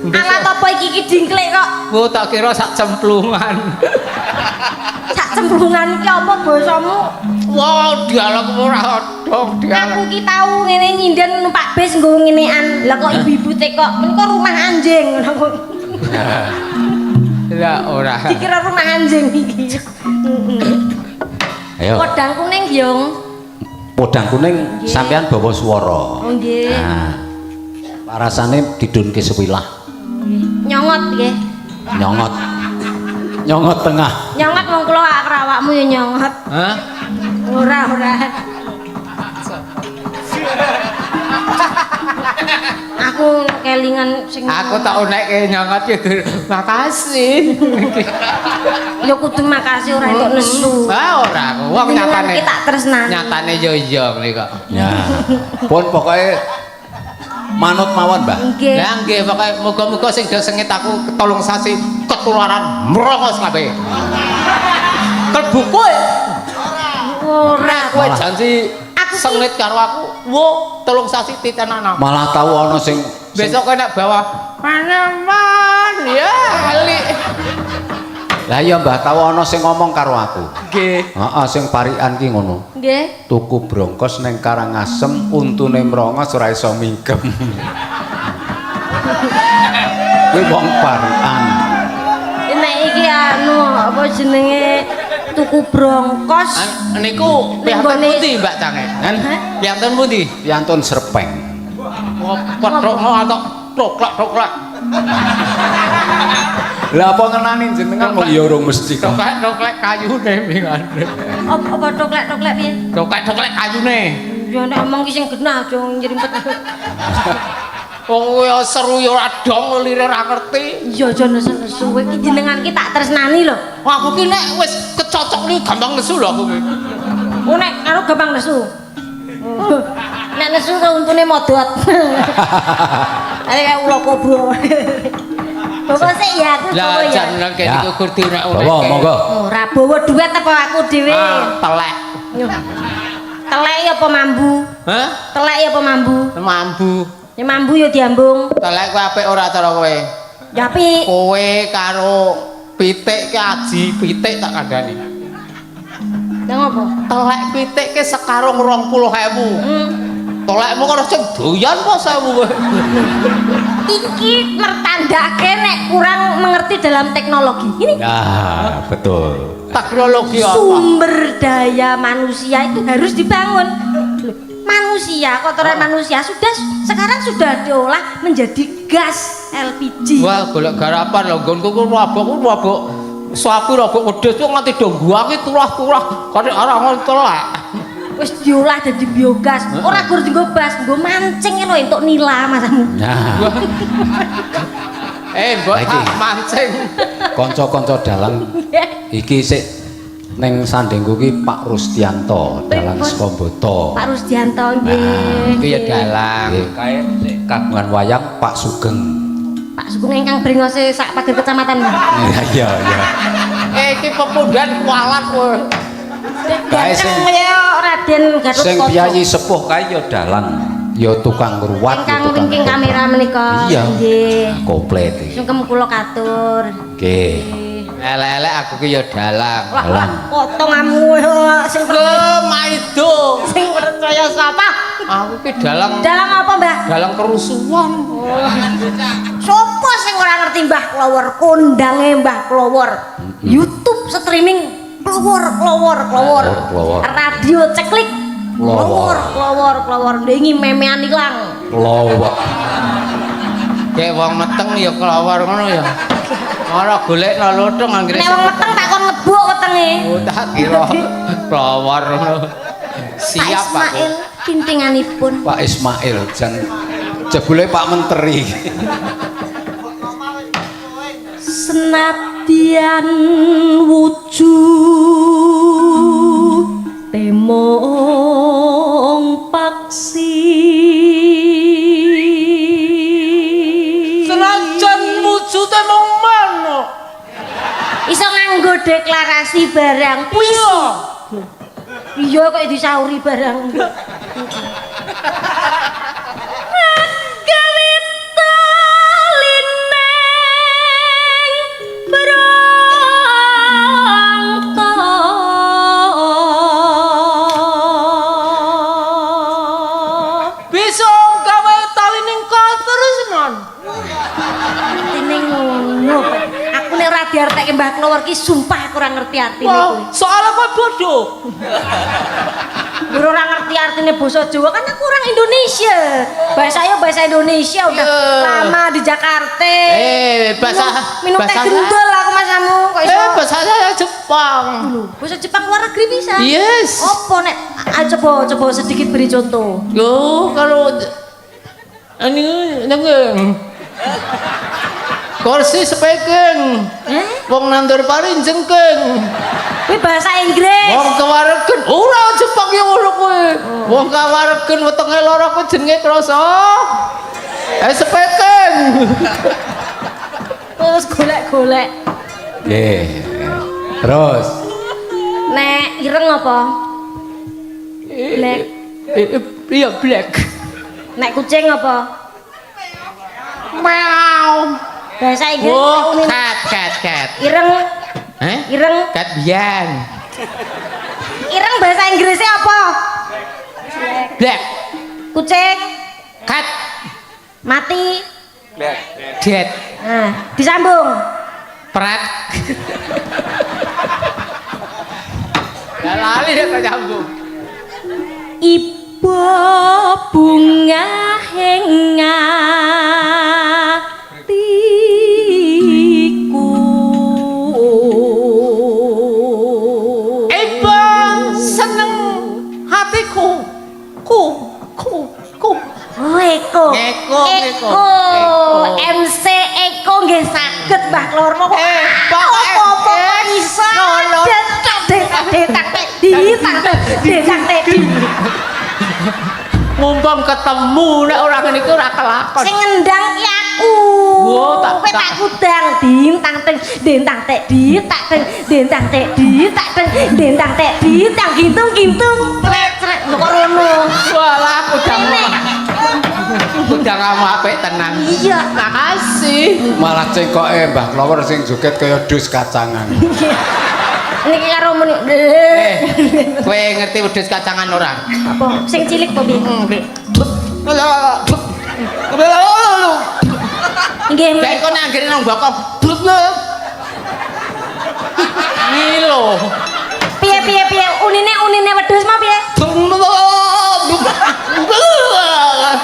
Alat apa iki iki dingklik kok? Wo tak kira sak cemplungan. Sak cemplungan iki apa basamu? Wah, dialog ora dong dialog. Aku ki tau ngene nyinden numpak bis nggo ngenean. Lah kok ibu-ibu tekok, menika rumah anjing ngono kok. Lah ora. Dikira rumah anjing iki. Heeh. Ayo. Podang kuning, Byung. Podang kuning sampean bawa swara. Oh nggih. Nah. Rasane didunke sewilah. Nyongot nggih. Nyongot. Nyongot tengah. Nyongot wong kula awakmu ya nyongot. Hah? Ora ora. Aku kelingan sing Aku tak unekke nyongot ya. Makasih. Ya kudu makasih ora entuk nesu. Ah ora aku wong Jenengan nyatane. ki tak tresnani. Nyatane yo iya ngene kok. Ya. Pun pokoke manut mawon, Mbah. Nggih. Lah nggih pokoke muga-muga sing do sengit aku ketolong sasi ketularan mrongos kabeh. Klebu kowe. Ora. Kowe janji Aku sengit karo aku. Wo, tolong sasi titenana. Malah tau ana sing Besok kowe nek bawa paneman ya ali. Lah iya Mbah tau ana sing ngomong karo aku. Nggih. Heeh, sing parikan ki ngono. Nggih. Tuku brongkos neng Karangasem untune mrongos ora iso mingkem. Kuwi wong parikan. Nek iki anu apa jenenge tuku brongkos. Niku piyantun pundi Mbak Cange? Kan Piyantun pundi? piantun Serpeng. Petrokno atok toklak-toklak. Lah apa ngenani jenengan wong ya urung mesti kok. Toklak-toklak kayune mingane. Apa toklek-toklek piye? Toklak-toklak kayune. Ya nek omong ki sing genah aja nyerimpet. Wong kuwi seru ya ora dong lire ora ngerti. Iya aja nesu-nesu kowe iki jenengan ki tak tresnani lho. Wah, aku ki nek wis kecocok niku gampang nesu lho aku ki. Oh nek karo gampang nesu. Nek nesu kok untune modot. Ayo kayak ula kobra. Bawa sik ya aku Lah bawa ya. jan nang kene Ya. iku gur diunek-unekke. Bawa monggo. Ora bawa duit apa aku dhewe. Ah, telek. Telek ya apa mambu? Hah? Telek ya apa mambu? Mambu. Ya mambu ya diambung. Telek kuwi apik ora cara kowe? Ya apik. Kowe karo pitik ki aji pitik tak kandhani. Lah ngopo? Telek pitik ki sekarung 20.000. Telekmu karo sing doyan kok 1.000 kowe. Iki mertandake nek kurang mengerti dalam teknologi. Ini Ya, betul. Teknologi apa? sumber daya manusia itu harus dibangun. Loh, manusia, kotoran manusia sudah sekarang sudah diolah menjadi gas LPG. Wah, golek garapan lho nggonku ku mabok ku mabok sapi mabok wedhus ku nganti do guwangi turah-turah kare ora ngono telek. Wis diolah jadi biogas. Ora gur dienggo bas, nggo mancing lho entuk nila masamu. Nah, Mbok Lah iki. tak mancing. kanca-kanca dalang iki sik ning sandingku ki Pak Rustianto, dalang saka Mboto. Pak Rusdianto nggih. Nah, Iki ya dalang. Nggih, kae sik kagungan wayang Pak Sugeng. Pak Sugeng ingkang bringose sak pager kecamatan. Iya, iya, iya. Iki pepundan kualat kowe. Kae sing ya Raden Gatot sing Kaca. piyayi sepuh kae ya dalang, ya tukang ngruwat, ya Ingkang tukang wingking kamera menika. Iya. Nggih. Komplit iki. Sungkem kula katur. Nggih. Elek-elek aku ki ya dalang. Wah, Dalang. wah, potonganmu sing Lho, maido. sing percaya sapa? Aku ki dalang Dalang apa, Mbah? Dalang kerusuhan. Sopo sing ora ngerti Mbah Klowor, kondange Mbah Klowor. YouTube streaming Klowor, Klowor, Klowor. Klowor. Radio ceklik Klowor. Klowor, Klowor, Klowor. Ndengi memean ilang. Klowor. Kayak wong meteng ya kelawar ngono ya. Ora golekno luthung anggere. Nek wong meteng tak kon ngebuk wetenge. Oh, tak kira kelawar ngono. Pak Siap aku. Ismail pintinganipun. Pak Ismail jan jebule Pak Menteri. Senadyan wujud temong paksi. Senajan wujude mung manuk. Iso nganggo deklarasi barang puisi. Iya kok disauri barang. Gawe talineng brangta. Bisa gawe tali ning katresnan. Artine ngono, Pak. Aku nek ora diartekke Mbah Klowor ki sumpah aku ora ngerti artine Wah, kuwi. soalnya kowe bodoh. Ora ngerti artine basa Jawa kan aku orang Indonesia. Bahasa saya bahasa Indonesia udah lama di Jakarta. Eh, bahasa Minum teh bahasa gendul aku masamu kok iso. Eh, bahasa saya Jepang. Lho, bahasa Jepang luar negeri bisa. Yes. Apa nek ah, coba coba sedikit beri contoh. Yo, kalau ini nengeng. Kursi speaking. Eh? Wong nandur pari jengking. Kuwi bahasa Inggris. Wong kewaregen ora Jepang ya ngono kuwi. Wong kawaregen wetenge lara kuwi jenenge krasa. Eh speaking. Terus golek-golek. Nggih. Terus Nek ireng apa? Black. Iya black. Nek kucing apa? Meow. Bahasa Inggris Oh, nek cat cat cat. Ireng, Eh? ireng, Cat biyen. Ireng bahasa Inggrisnya apa? Black. Kucing Cat. Mati. Dead. Nah, disambung. Pret. Ya lali ya kok nyambung. Ibu bunga atiku. Ibu seneng hatiku. Ku ku ku. Oh, Eko. Eko, Eko. Eko. Eko. MC Eko nggih saged Mbah Klor. Kok Eh, pokoke apa-apa kok iso. Ngono. Detak detak detak tek di tak tek detak tek di. Mumpung ketemu nek ora ngene iki ora kelakon. Sing ngendang ki aku. Wo, Kowe tak kudang dintang teng dintang tek di tak teng dintang tek di tak teng dintang tek di tang gintung gintung trek trek lho kok rono. Walah kudang. Nek. Kudang kamu apik tenan. Iya. Makasih. Malah cengkoke Mbah Klower sing joget kaya dus kacangan. Niki karo muni. Eh, kowe ngerti wedhus kacangan ora? Apa sing cilik apa piye? Nggih. Kayak kok nanggene nang bokong. Ngilo. Piye piye piye unine unine wedhus mah piye?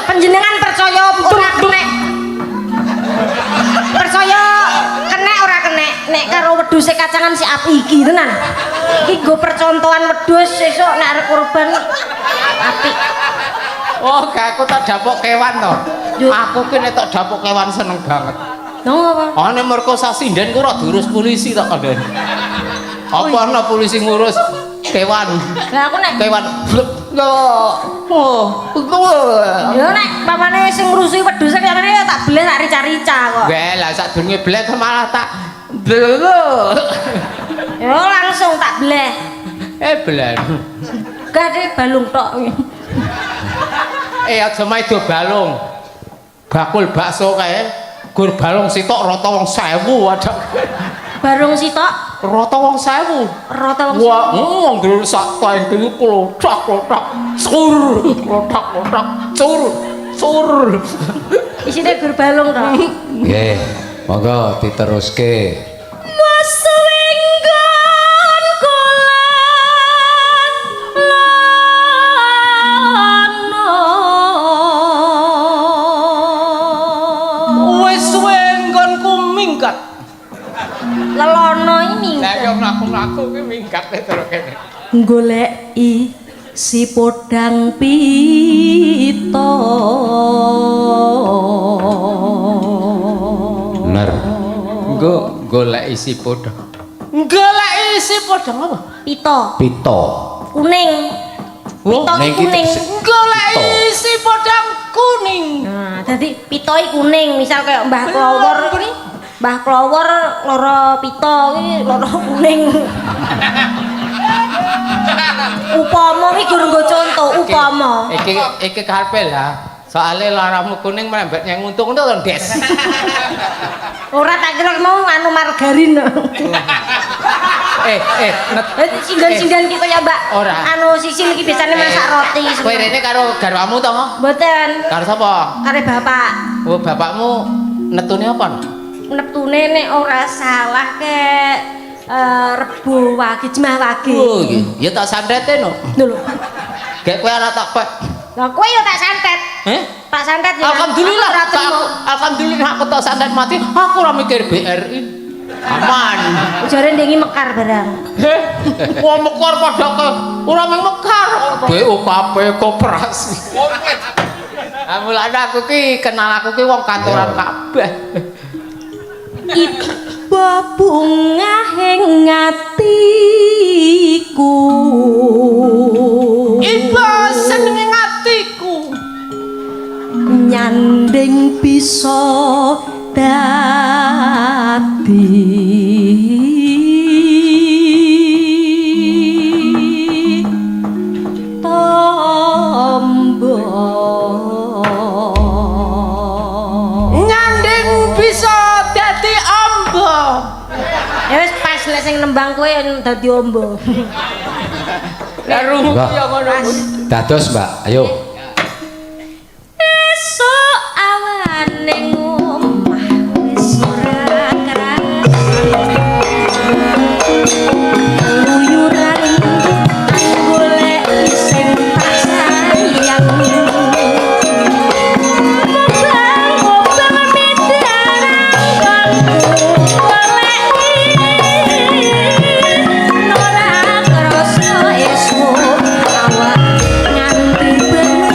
Panjenengan percaya ora kenek? Percaya kenek ora kenek nek karo wedhuse kacangan si api iki tenan. Iki nggo percontohan wedhus sesuk nek arep kurban apik. Oh, gak aku tak dapuk kewan to. Yo. Aku ki nek tak dapuk kewan seneng banget. Nang apa? Ane merkosa sinden ku ora diurus polisi tak kandhani. Apa ana polisi ngurus kewan? Lah aku nek Kewan. Oh. Ya nek pamane sing ngurusi wedhuse kayane ya tak bleh tak rica-rica kok. Weh, lah sadurunge blek malah tak blek. Ya langsung tak bleh. Eh, blen. Gak deh balung tok. Eh, aja maido balung. Bakul bakso kae gur balung sitok rata wong 1000 wadah. Barung sitok Rata wong 1000. Rata wong Wah, wong gur sak tangki klothok klothok. Cur, klothok-klothok, cur, cur. Isine gur balung to. Nggih, monggo diteruske. Maswinggon kolan lono. Wis suwe nggonku minggat. Lelono iki minggat. Lah yo mlaku-mlaku ki minggat terus kene. Goleki si podang pita. Bener. Engko golek isi podang. Golek isi podang apa? Pita Pito. kuning. Oh, Pita ning iki iki kuning. golek Pito. isi podang kuning. Nah, dadi pita iki kuning, misal kayak Mbah Klowor kuwi. Mbah Klowor loro pita kuwi loro kuning. Upama iki gur nggo contoh, upama. Iki iki karepe lah. Soale laramu kuning merembet nyang untung ngono to, Des. Ora tak kira mau anu margarin. Eh, eh, net. Sinden-sinden ki kaya Mbak. Ora. Anu sisil iki biasane masak roti. Kowe rene karo garwamu to, Mo? Mboten. Karo sapa? Karo bapak. Oh, bapakmu netune apa? Neptune nek ora salah ke Rebo Wage, Jemah Wage. Oh, iki. Ya tak santete no. Lho lho. Gek kowe ora tak pek. Lah kowe ya tak santet. Eh? Tak santet ya. Alhamdulillah, Aku ora tak terima. aku, alhamdulillah aku tak santet mati, aku ora mikir BRI. Aman. Jare ndengi mekar barang. Heh, wong mekar padha ke ora mung mekar, BUKP koperasi. Ah mulane aku ki kenal aku ki wong kantoran kabeh. Iba bungahing atiku. Iba senenge atiku. Nyanding bisa dadi tombo. Nyanding bisa dadi amba. Ya wis pas nek sing nembang kowe dadi ombo. Lah rumu Mbak. ya ngono kuwi. Dados, Mbak. Ayo. Esuk awane ngomah wis ora kerasa. Keluyuran golek sing tak sayang. Mubang-mubang midaranggonku goleki ora kerasa esuk awan nganti bengi.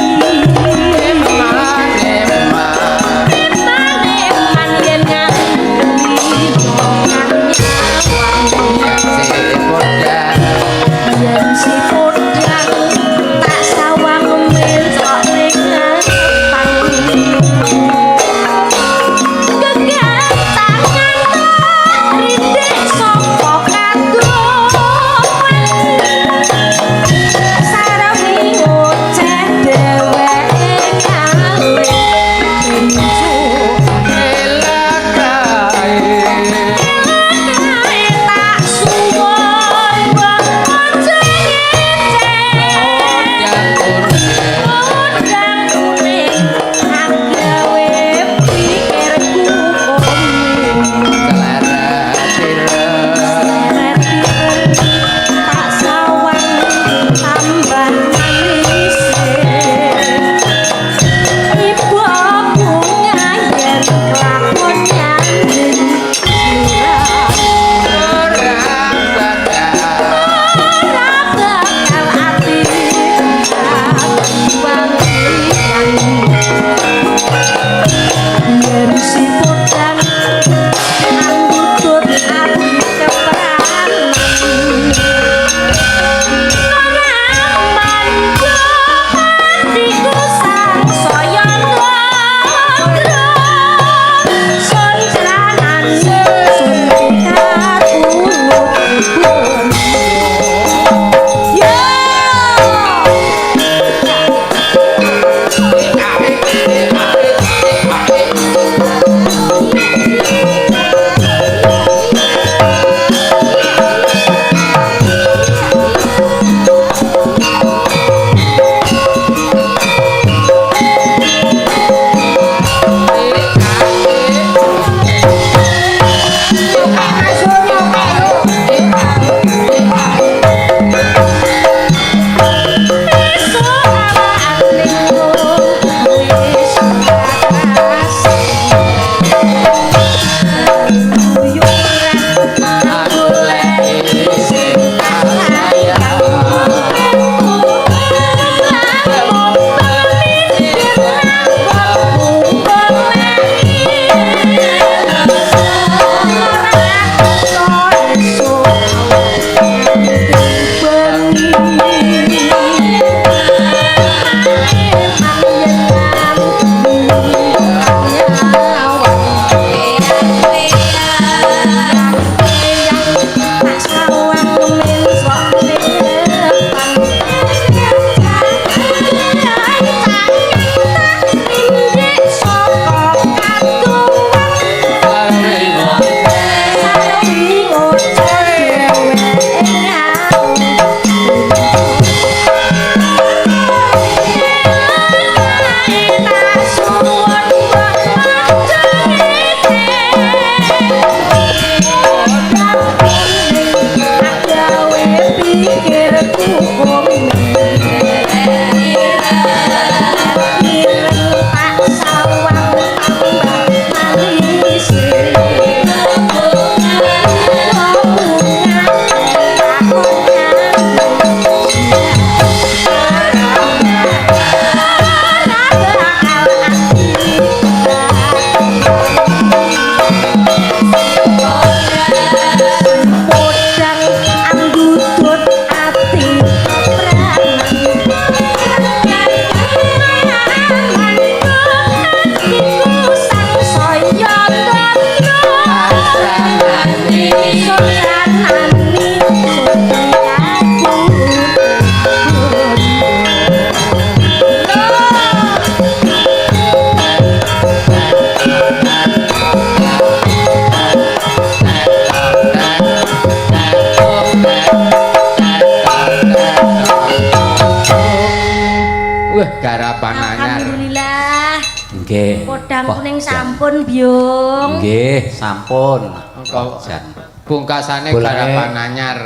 Garapan anyar. Alhamdulillah. Nggih. Podang Wah, kuning jan. Sampun, Byung. Nggih, sampun. Engko Jan. Pungkasane Bolane- garapan anyar.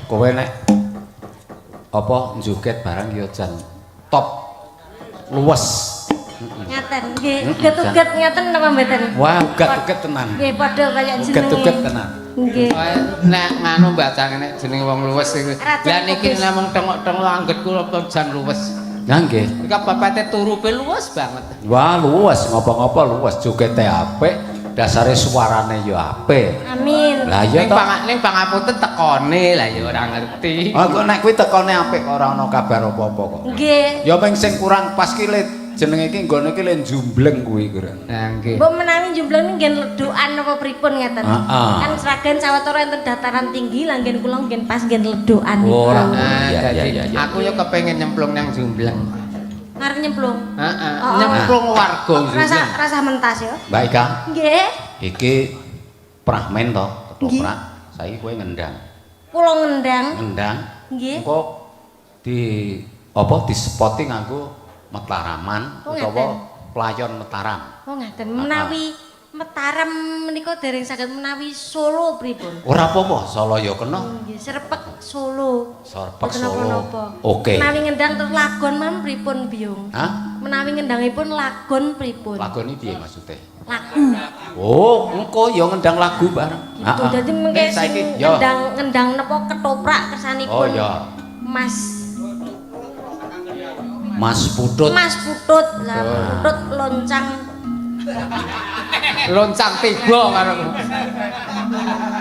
Kowe nek apa njoget barang ya jan top luwes. Ngaten, nggih. Uget-uget ngaten napa mboten? Wah, uget-uget tenan. Nggih, padha kaya jenenge. Uget-uget tenan. Nggih. Nek nganu bacane nek jenenge wong luwes iku. Raja Lah niki Kudus. namung tengok-tengok angget kula jan luwes. Lah nggih. Iki pepete turupe luwes banget. Wah, luwes ngopo-ngopo luwes, jogete apik, dasare suarane ya apik. Amin. Lah iya Ning to. ning pangapunten tekone lah ya ora ngerti. Ah kok nek kuwi tekone apik kok ora ana kabar apa-apa kok. Nggih. Ya meng sing kurang pas ki le jenenge iki nggone iki le njumbleng kuwi kurang. Nah nggih. Mbok menawi jumlah nggih ledukan napa pripun ngaten. Heeh. Kan Sragen sawetara enten dataran tinggi lah nggih kula nggih pas nggih ledukan. Oh, ora. Nah, Iya, dadi iya. aku ya kepengin nyemplung nang Jumbleng. Ngarep nyemplung. Heeh, Oh. nyemplung warga Rasa Jumbleng. rasa mentas ya. Mbak Ika, Nggih. iki prahmen to, ketoprak. Saiki kowe ngendang. Kula ngendang. Ngendang. Nggih. Engko di apa dispoti nganggo Mataraman Oh, utawa ngaten. playon Mataram. Oh ngaten. Menawi Mataram menika dereng saged, menawi Solo pripun? Ora apa-apa, Solo ya kena. Nggih, serpek Solo. Serpek Mboten Solo. napa-napa. Oke. Menawi ngendang terus lagon mam pripun, Biyung? Hah? Menawi ngendangipun lagon pripun? Lagone piye maksude? Lagu. Oh, engko ya ngendang lagu bareng. Gitu. Dadi mengke Nek saiki sing ya. ngendang ngendang napa ketoprak kersanipun. Oh ya. Mas Mas Putut. Mas Putut lah, Putut loncang. Loncang tiba karo.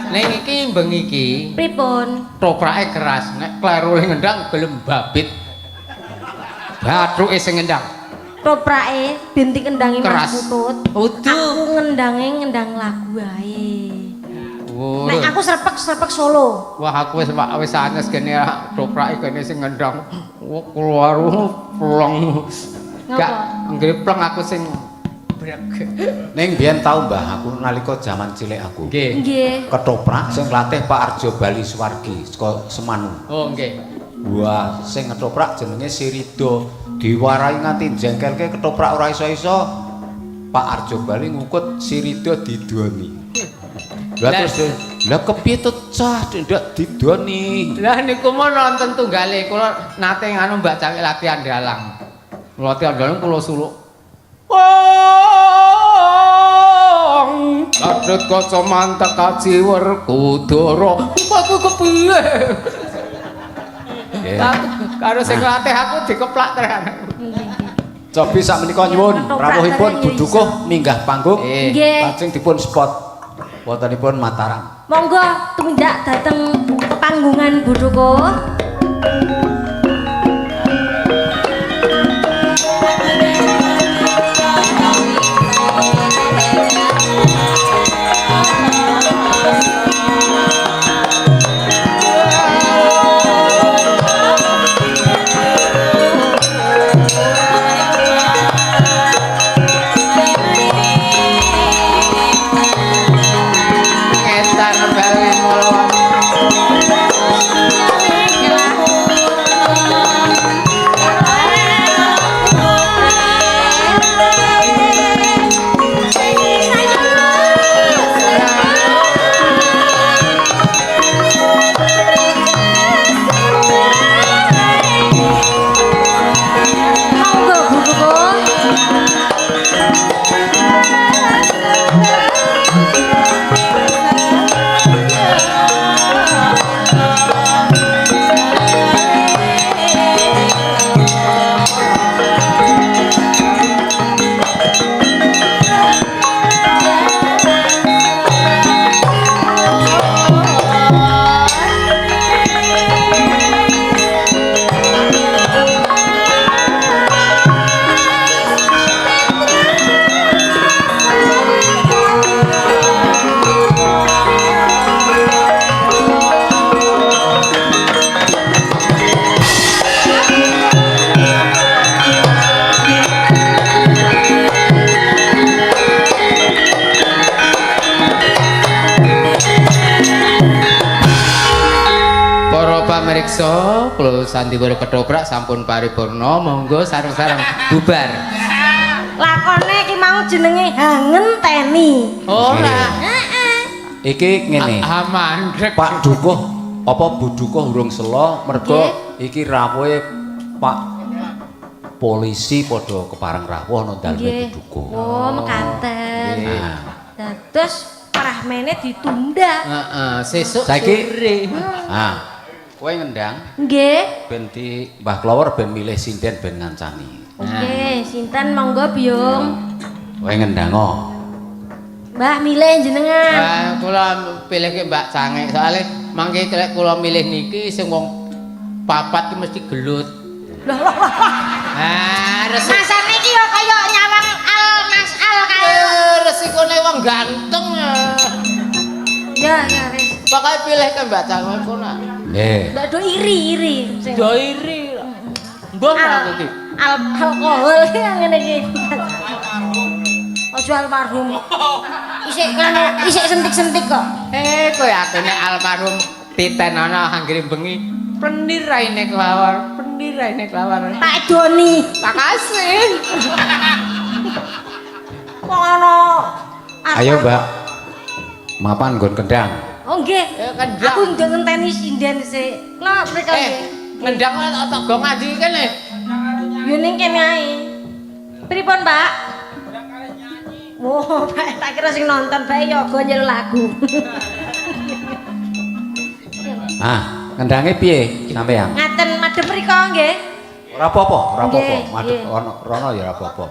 Ning iki bengi iki Pripun? toprake keras, nek kleru ngendang gelem babit. Bathuke sing ngendang. Toprake ben dikendangi Mas Keras. Putut. Uduh. Aku ngendange ngendang lagu ae. Wuh. Nek aku serpek-serpek Solo. Wah aku wis wis anyes kene toprake kene sing ngendang. Wah keluar plong. Gak ngrepleng aku sing brek. Ning biyen tau Mbah aku nalika jaman cilik aku. Nggih. Nggih. Ketoprak sing latih Pak Arjo Bali Suwargi saka Semanu. Oh nggih. Wah, sing ketoprak jenenge Sirido. Diwarai nganti jengkelke ketoprak ora iso-iso. Pak Arjo Bali ngukut Sirido didoni. Lah terus lah kepiye to cah ndak didoni. Lah niku mau nonton tunggale kula nate nganu Mbak Cawik latihan dalang. Latihan dalang kula suluk. Wong kadut kaca mantek kaji Werkudara. Aku kepiye? Karo sing latih aku dikeplak tenan. Cobi sakmenika nyuwun rawuhipun Bu Dukuh minggah panggung. Nggih. Lajeng dipun spot wontenipun Mataram. Monggo tumindak dhateng panggungan Bu Dukuh. Ngetan bali mulon. Nggih. Prayoga, kula sandiwara ketoprak sampun paripurna, monggo sareng-sareng bubar. Lakone iki mau jenenge Hangenteni. Ora. Heeh. Iki ngene. Ah, mandek. Pak Dukuh apa Bu Dukuh urung selo mergo iki rawuhe Pak polisi padha kepareng rawuh nang daleme Bu Dukuh. Oh, mekaten. Nah, Dados prahmene ditunda. Heeh, sesuk Saiki- sore. ah, kowe ngendang Nggih. ben di Mbah Klower ben milih sinden ben ngancani. Oke, sinten monggo Biyung. Kowe ngendang oh. Mbah milih jenengan. Wah, kula pilih ke Mbak Cangek soalnya mangke lek kula milih niki sing wong papat ki mesti gelut. Loh, loh, loh, loh. Ah, resik Masane iki yo kaya nyawang al Mas Al kae. Resikone wong ganteng. Ya, ya wis. Pokoke pilih ke Mbak Cangek kono. Nggih. Mbak do iri iri. Sing- Do iri. Mbah Al, aku iki. al alkohol ngene iki. Ojo almarhum. Isik nganu, isik sentik-sentik kok. Eh, kowe aku nek almarhum titen ana anggere bengi plenir raine kelawar, plenir raine kelawar. Pak Doni. Makasih. Wong ana Ayo, Mbak. Mapan nggon kendang. Oh nggih. Eh, kendang. Aku ndek ngenteni sinden sik. Lho mriko Eh, nggih. ngendang kok tak go ngaji kene. Yo ning kene ae. Pripun, Pak? Wah, Pak, tak kira sing nonton bae yoga nyel lagu. Ah, ngendange piye sampean? Ngaten madhep mriko nggih. Ora apa-apa, ora apa-apa. Nggih, Madhep nggih. ono rono ya ora apa-apa.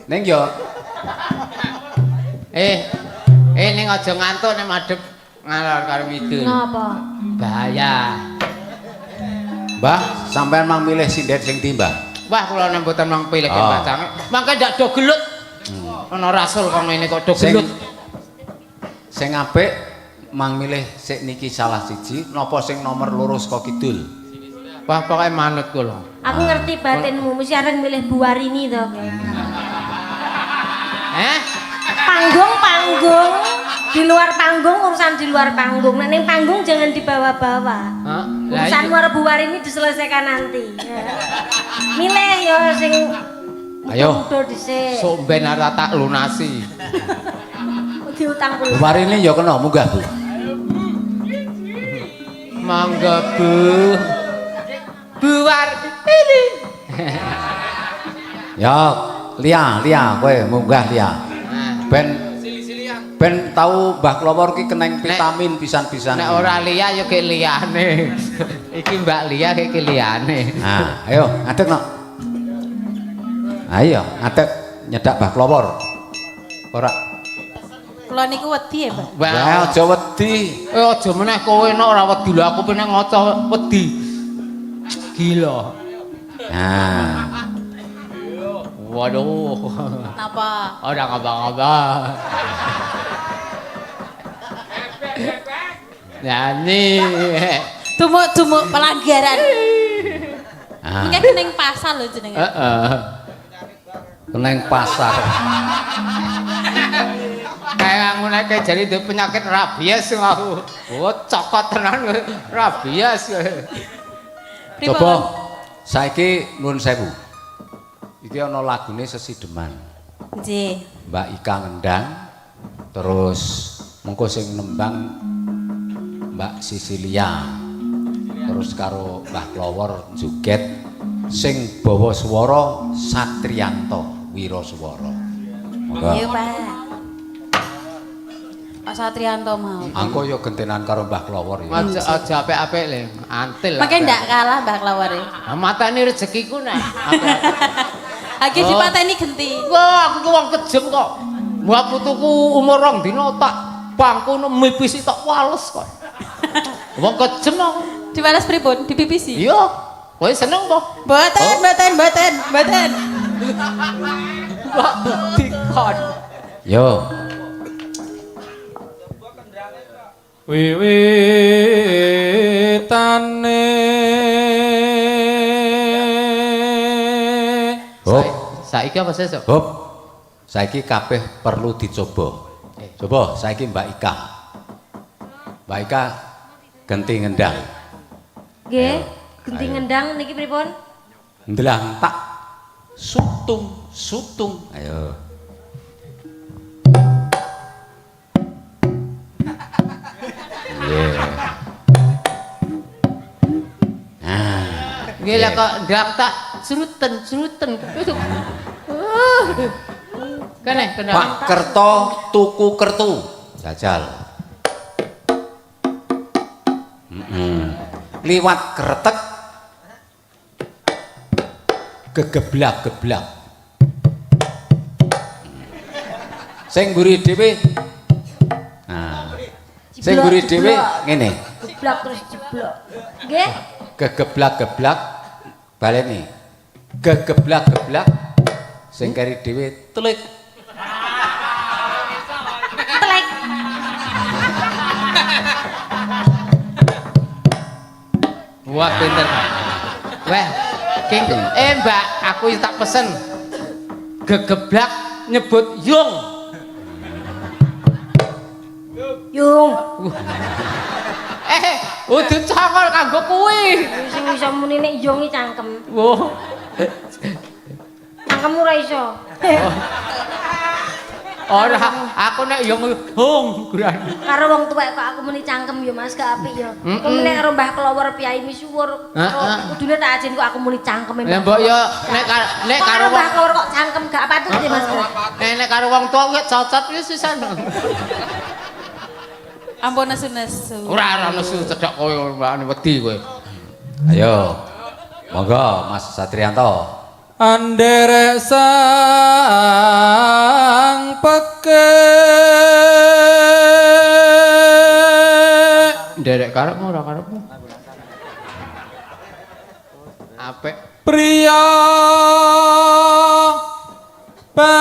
Ning yo Eh, eh ning aja ngantuk nek madhep ngalor karo ngidul. Napa? Bahaya. Mbah, sampean mang milih sinden sing ndi, Mbah? Wah, kula nek mboten mang pilih ke Ah. Mbak Cangek. Mangke ndak do gelut. Ana rasul kok ngene kok do Sing gelut. sing apik mang milih sik niki salah siji napa sing nomor loro saka kidul? Wah, pokoke manut kula. Aku ngerti batinmu, mesti arep milih Bu Warini to. Eh? Panggung panggung, di luar panggung urusan di luar panggung. Nek ning panggung jangan dibawa-bawa. Hah? Lah Urusan iya. karo Bu Warini diselesaikan nanti. Milih ya sing Ayo. muda dhisik. Sok ben ora tak lunasi. Diutang Bu kula. Warini ya kena munggah, Bu. Monggo Bu. Buar ini. Ya, Lia, Lia kowe munggah Lia. Nah, Ben ben tau Mbah Klowor ki keneng vitamin pisan-pisan. nek ora liya ya ke liyane. Iki Mbak Lia iki liyane. Nah, ayo ngadeg no. Ayo ngadeg nyedak Mbah Klowor. Ora. Kula niku wedi ya, Mbak. Wah, Wah, aja wedi. Eh aja meneh kowe nek ora wedi lho aku pengen ngaca wedi. Gila. Nah, Waduh. Napa? Ora ngapa-ngapa. Nyanyi. Dumuk-dumuk pelanggaran. Nah, Mungkin ning pasar lho jenenge. Heeh. keneng pasar. Kayak ngene kayak jadi duwe penyakit rabies aku. Oh, cokot tenan kowe. Rabies kowe. Pripun? Coba saiki nuwun sewu. Iki ana lagune sesideman. Nggih. Mbak Ika ngendang terus mengko sing nembang Mbak Sisilia terus karo Mbah Klowor joget sing bawa swara Satrianto Wiraswara. Monggo. Iya, Pak. Pak Satrianto mau. Angko ya gentenan karo Mbah Klowor ya. Aja aja apik-apik le, antil. Makanya ndak kalah Mbah Klawore. Ah, matane rezekiku nek. Lagi Oh. dipateni genti. Wah, aku ki wong kejem kok. Mbah putuku umur rong dina tak pangku mipisi tak wales kok. Wong kejem aku. Diwales pripun? Dipipisi. Iya. Kowe seneng po? Mboten, Oh. mboten, mboten, mboten. Kok dikon. Yo. Wiwitane Hop, Saiki apa sesuk? hop. Saiki kabeh perlu dicoba. Coba saiki Mbak Ika. Mbak Ika genti ngendang. Nggih. Genti ngendang niki pripun? Ndlang tak sutung sutung. Ayo. Nggih. Nah, Nggih lah kok ndang tak sruten sruten. Kene kena. Pak Kerto tuku kertu. Jajal. Liwat kretek gegeblak-geblak. Sing mburi dhewe. Nah. Sing mburi dhewe ngene. Geblak terus jeblok. Nggih. Gegeblak-geblak baleni. Gegeblak-geblak sing keri dhewe telik. Telek. Wah pinter. Weh, king Mbak, aku tak pesen. Gegeblak nyebut yung. Yung. Udu congol kanggo kuwi. Sing iso muni nek yung iki cangkem. Wah. Cangkemmu ora iso. Ora, aku nek yung hung guran. Karo wong tuwek kok aku muni cangkem ya Mas, gak apik ya. Kok nek karo Mbah Klowor piyai misuwur, kudune tak ajen kok aku muni cangkem. Lah mbok ya nek nek karo Mbah Klowor kok cangkem gak patut ya Mas. Nek karo wong tuwa kuwi cocot kuwi sisan. Ampun nesu-nesu. Ora ora nesu cedhak kowe mbak wedi kowe. Ayo. Monggo Mas Satrianto. Anderek sang peke. Nderek karepmu ora karepmu. Apik. Priya bagus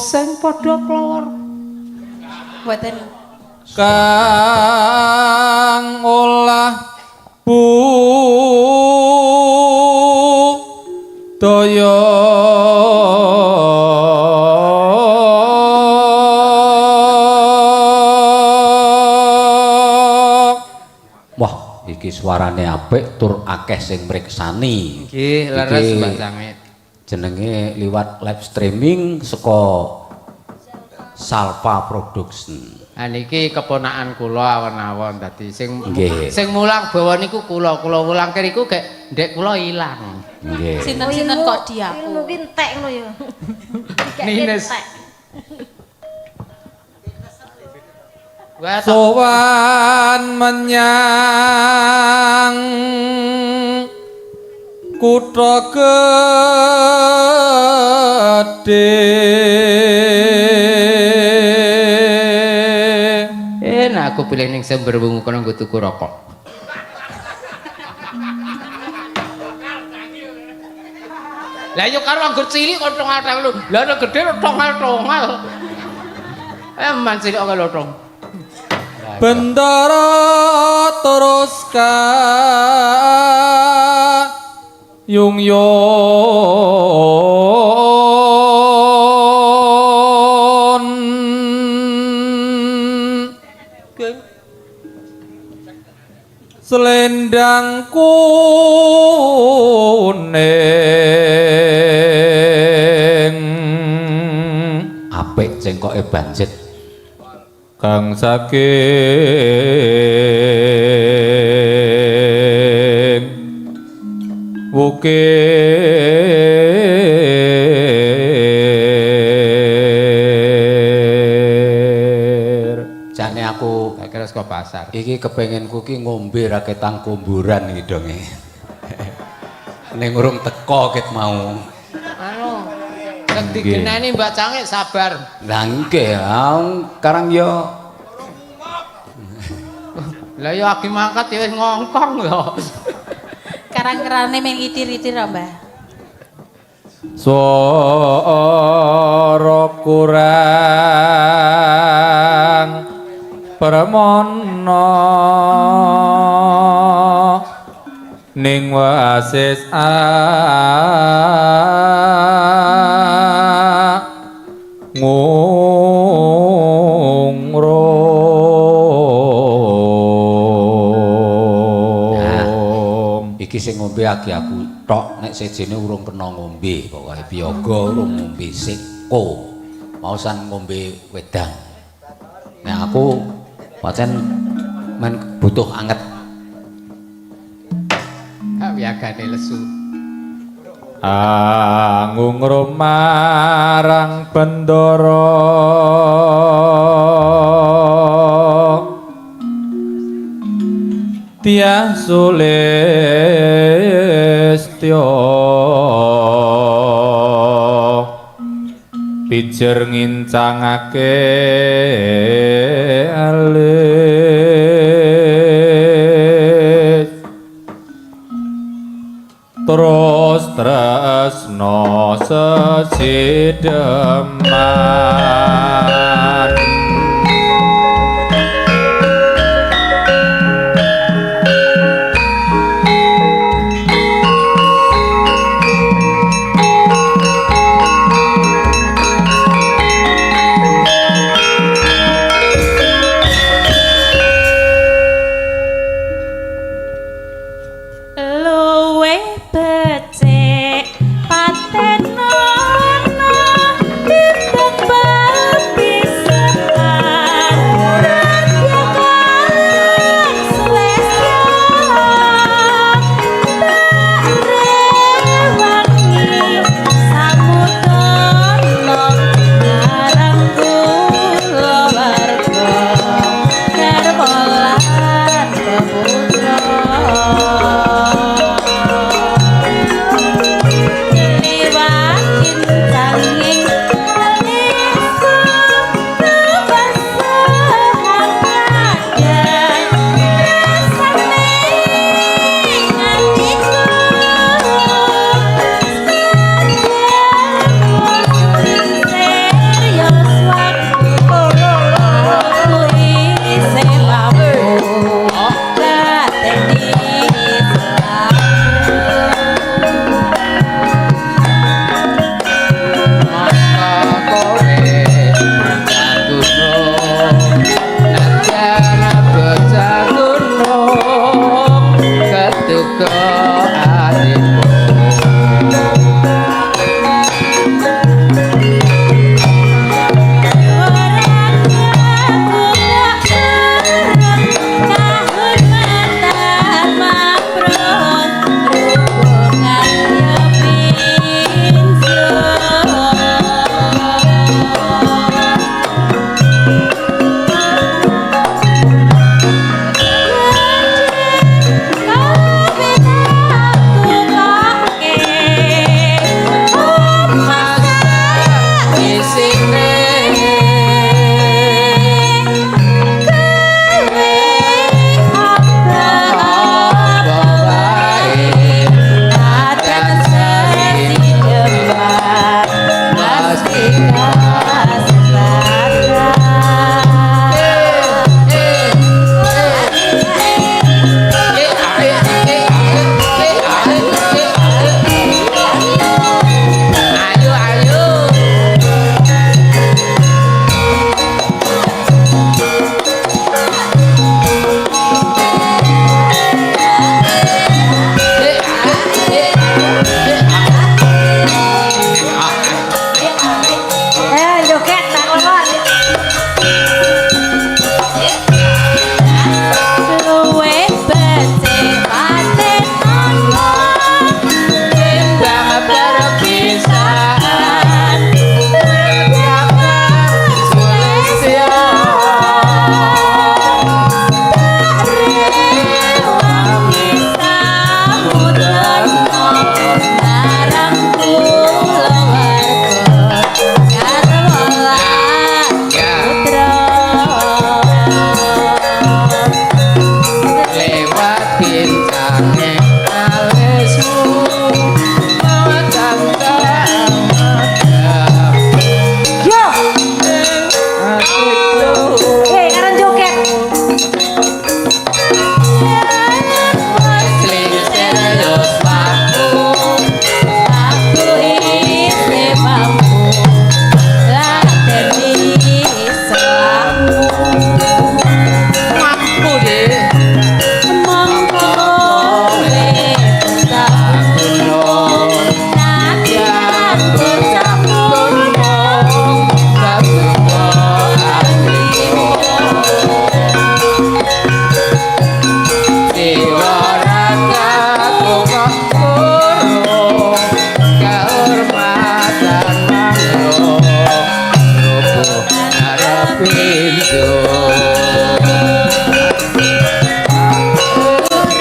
sing padha klowor. Mboten kang olah budaya Wah, iki suarane apik tur akeh sing mriksani. Nggih, leres Mbak Sangit. Jenenge liwat live streaming saka Salva Production. Ha niki keponakan kula awon-awon dadi sing Nggih. sing mulang bawa niku kula, kula mulang kiriku gek ndek kula ilang. Nggih. Sinten-sinten kok diaku. Ilmu ki entek ngono ya. Nines. Entek. Wah, tok. Sowan menyang kutha gedhe. Nah aku pilih ning Sumberwungu kono nggo tuku rokok. Lah yo karo anggur cilik kon tongal-tongal lho. Lah nek gedhe tongal-tongal. Man cilik kok lotong. Bendara terus ka yung yon selendang kuning Apik cengkoke banjet. Kang saking wukir Jane aku Tak kira saka pasar. Iki kepenginku ki ngombe raketang kumburan iki donge. Ning urung teko ket mau. Anu, sing digenani Mbak Cangik sabar. Lah nggih, karang yo Lah yo agi mangkat ya wis ngongkong lho. Karang-kerane meng itir-itir lho, Mbah. Swara kurang permono ning wasis a ngu. Iki sing ngombe agi aku tok, nek sejene urung kena ngombe, pokoke piyaga urung ngombe seko. Mau san ngombe wedang. Nek aku pancen men butuh anget. Kak wiyagane lesu. Angung marang bendara Tiah Sulistya pijer ngincangake alis terus tresno sesideman. Luwih becik paten ana timbang bepisan.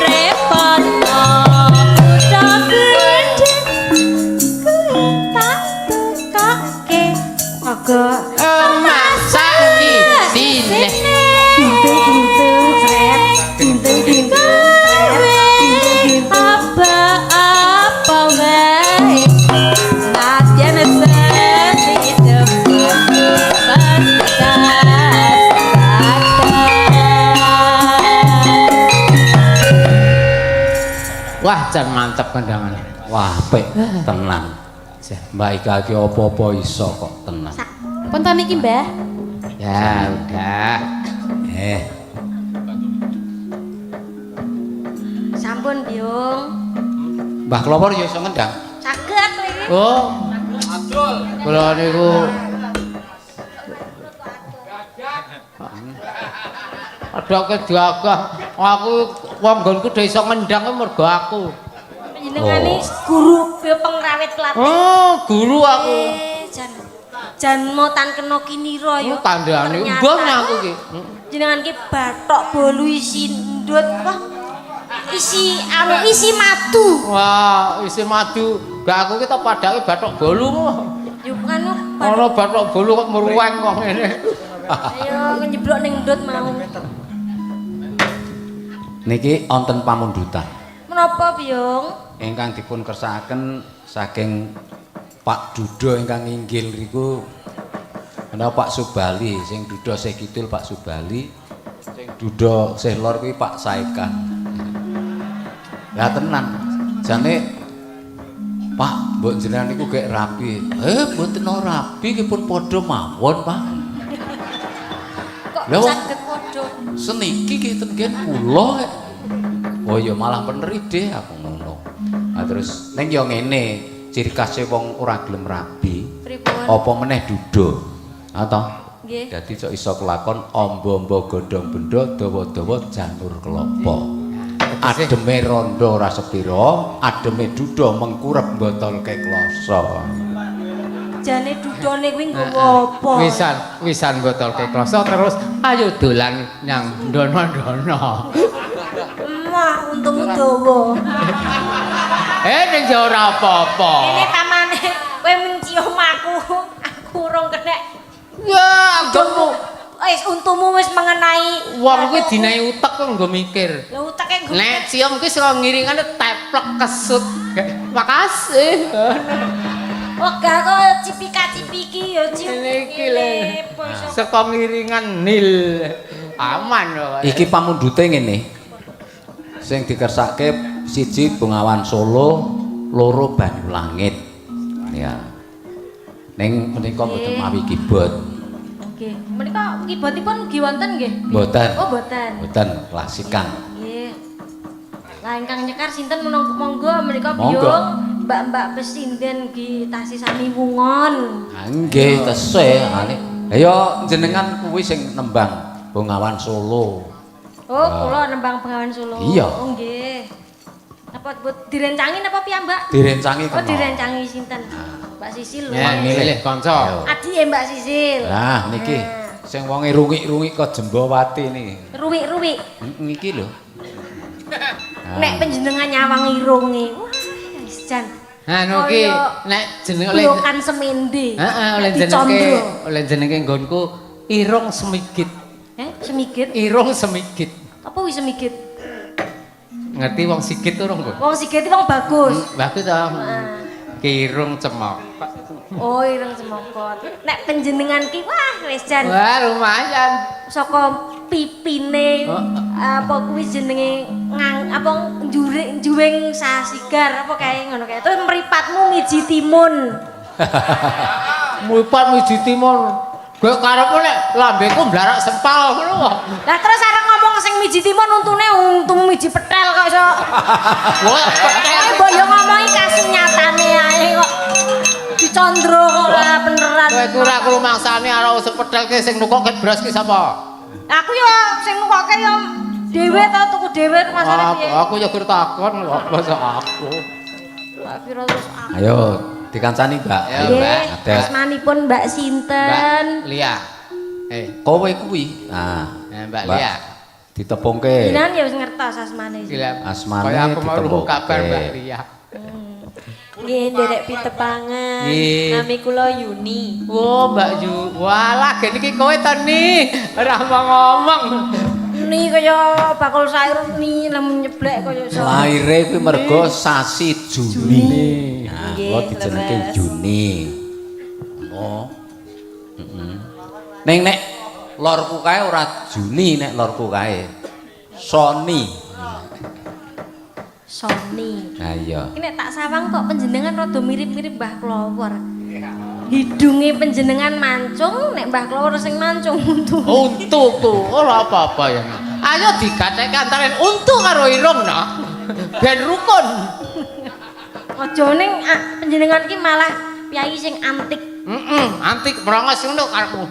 Repotno kutha gedhe tak tukoke. Moga Masak isine. gintung-gintung sret, gintung-gintung sret, Apa-apa wae nadyan sesido pasti Wah, jan mantep kandangane. Wah, apik tenan. Mbak Ika iki apa-apa iso kok tenan. Pun to niki, Mbah? Ya, udah. Eh, Sampun, Biung. Mbah Klowor ya iso ngendang. Saged iki. Oh. Kula niku ada kedagang. Aku wong nggonku do iso ngendang kuwi mergo aku. Panjenengan iki guru pengrawit Klaten. Oh, guru aku. Eh, jan jan motan kena kinira ya. Oh, kandhane Ternyata. mbah aku iki. Jenengan ki bathok bolu isi ndut apa? Isi anu isi madu. Wah, isi madu. Gak aku ki tak padake bathok bolu. Yo anu Ana bathok bolu kok meruweng kok ngene. Ayo nyeblok ning ndut mau. Niki wonten pamundutan Menapa, Biyung? ingkang dipun kersakaken saking Pak Dudo ingkang inggil niku menawa Pak Subali, sing duda sih kidul Pak Subali, sing duda sih lor kuwi Pak Saekan. Lah tenan, jane Pak, mbok jenengan niku gek rapi. Eh, mboten ora rapi ki pun padha mawon, Pak. Kok Lah, wong- saged padha? Seniki ki ten gen kula kek. Oh ya malah bener ide aku ngono. Nah, terus ning yo ngene, ciri khase wong ora gelem rabi, Pripun? apa meneh duda. Ha toh? Nggih. Dadi cok iso kelakon amba-amba godhong benda dawa-dawa janur kelapa. Ademe rondo ora sepira, ademe duda mengkurep botolke kloso. Jane dudone kuwi nggawa apa? Wisan, wisan botolke kloso terus ayo dolan nyang ndono-ndono. Wah, untung dawa. Eh, ning ya ora apa-apa. Ini pamane kowe mencium aku, aku urung kena. Ya, anggepmu Wis untumu wis mengenai wong kuwi dinahi utek kok nggo mikir. Lah uteke nggo Nek cium kuwi saka ngiringane teplek kesut. Makasih. Wegah kok cipika-cipiki ya cium. Ngene iki lho. Saka ngiringan nil. Aman kok. Iki pamundhute ngene. Sing dikersake siji Bengawan Solo, loro Banyulangit. Ya. Ning menika mboten mawi keyboard. Nggih. Menika keyboardipun ugi wonten nggih? Mboten. Oh, mboten. Mboten klasikan. Nggih. Lah ingkang nyekar sinten monggo menika Monggo. biyung mbak-mbak pesinden nggih tasih sami wungon. Ha nggih tesih. Lah ya jenengan kuwi sing nembang Bengawan Solo. Oh, kula nembang Bengawan Solo. Iya. Oh, nggih. Napa but direncangi napa piyambak? Direncangi Oh, kena. direncangi sinten? Mbak Sisil lho. Ya, milih kanca. Ayo. Adike Mbak Sisil. Lah niki sing wonge rungik-rungik kok Jembawati niki. Ruwik-ruwik. Niki lho. Nek panjenengan nyawang irunge. Wah, wis jan. Anu ki nek jeneng oleh Blokan semende. Heeh, oleh Dicondro. jenenge oleh jenenge nggonku Irung Semigit. Eh, semigit. Irung Semigit. Apa wis semigit? Ngerti wong sigit urung kok? Wong sigit iki wong bagus. Bagus to. Ki irung cemok. Oh, ireng semokot. Nek panjenengan ki wah wis jan Wah, lumayan. saka pipine Oh. apa kuwi jenenge ngang apa njurik njuwing sasigar apa kae ngono kae. Terus mripatmu miji timun. Mripat miji timun. Gue karepku nek lambeku mblarak sempal ngono kok. Lah terus arep ngomong sing miji timun untune untumu miji petel kok iso. Wah, petel. Eh mbok yo ngomongi kasunyatane ae kok. Dicondro kok ora beneran. Kowe ku ora krumangsane arep sepedel ki sing nukokke beras ki sapa? Aku yo sing nukoke yo dhewe to tuku dhewe rumasane piye. Aku ya gur takon lho apa aku. Mbak Vira terus aku. Ayo dikancani, Mbak. Ayo, Ayo, Mbak. Adet. Asmanipun Mbak sinten? Mbak Lia. Kowe kuwi. Nah, Mbak Lia. Ditepungke. Jenengan ya wis ngertos asmane. Gila. Asmane Kaya aku mau ditepungke. kabar Mbak Lia. Nggih, nderek pitepangan. Nggih. Nami kula Yuni. Oh, Mbak Yu. Walah, gene iki kowe to ni. Ora mau ngomong. Ni kaya bakul sayur ni lamun nyeblek kaya iso. Laire kuwi mergo sasi Juni. Nah, Nggih, kula dijenengke leres. Juni. Ngono. Heeh. Ning nek lorku kae ora Juni nek lorku kae. Sony. Sony. Nah iya. Iki nek tak sawang kok panjenengan rada mirip-mirip Mbah Klowor. Hidunge panjenengan mancung, nek Mbah Klowor sing mancung untu. Untuku ora apa-apa ya. Ayo digatheke antara untu karo irung no. Ben rukun. Aja ning panjenengan iki malah piyayi sing antik. Heeh, antik merongos ngono karepmu.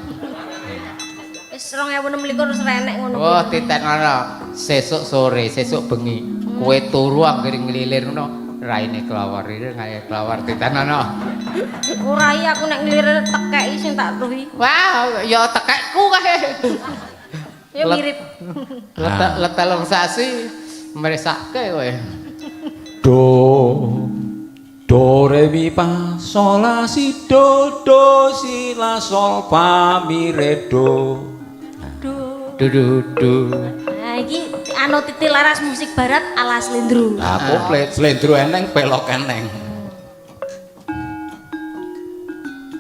Wis 2026 wis renek ngono. Oh, titenono sesuk sore, sesuk bengi. Kowe turu anggere nglilir ngono, raine klawor iki ngae klawor titenono. Ora iya aku nek nglilir tekeki sing tak ruhi. Wah, ya tekekku kae. Ya mirip. Letek letelung sasi mresake kowe. Do do re mi fa sol la si do do si la sol fa mi re do. Do. Du du du. Nah, iki anu titi laras musik barat ala slendro. Nah, komplit slendro eneng pelok eneng.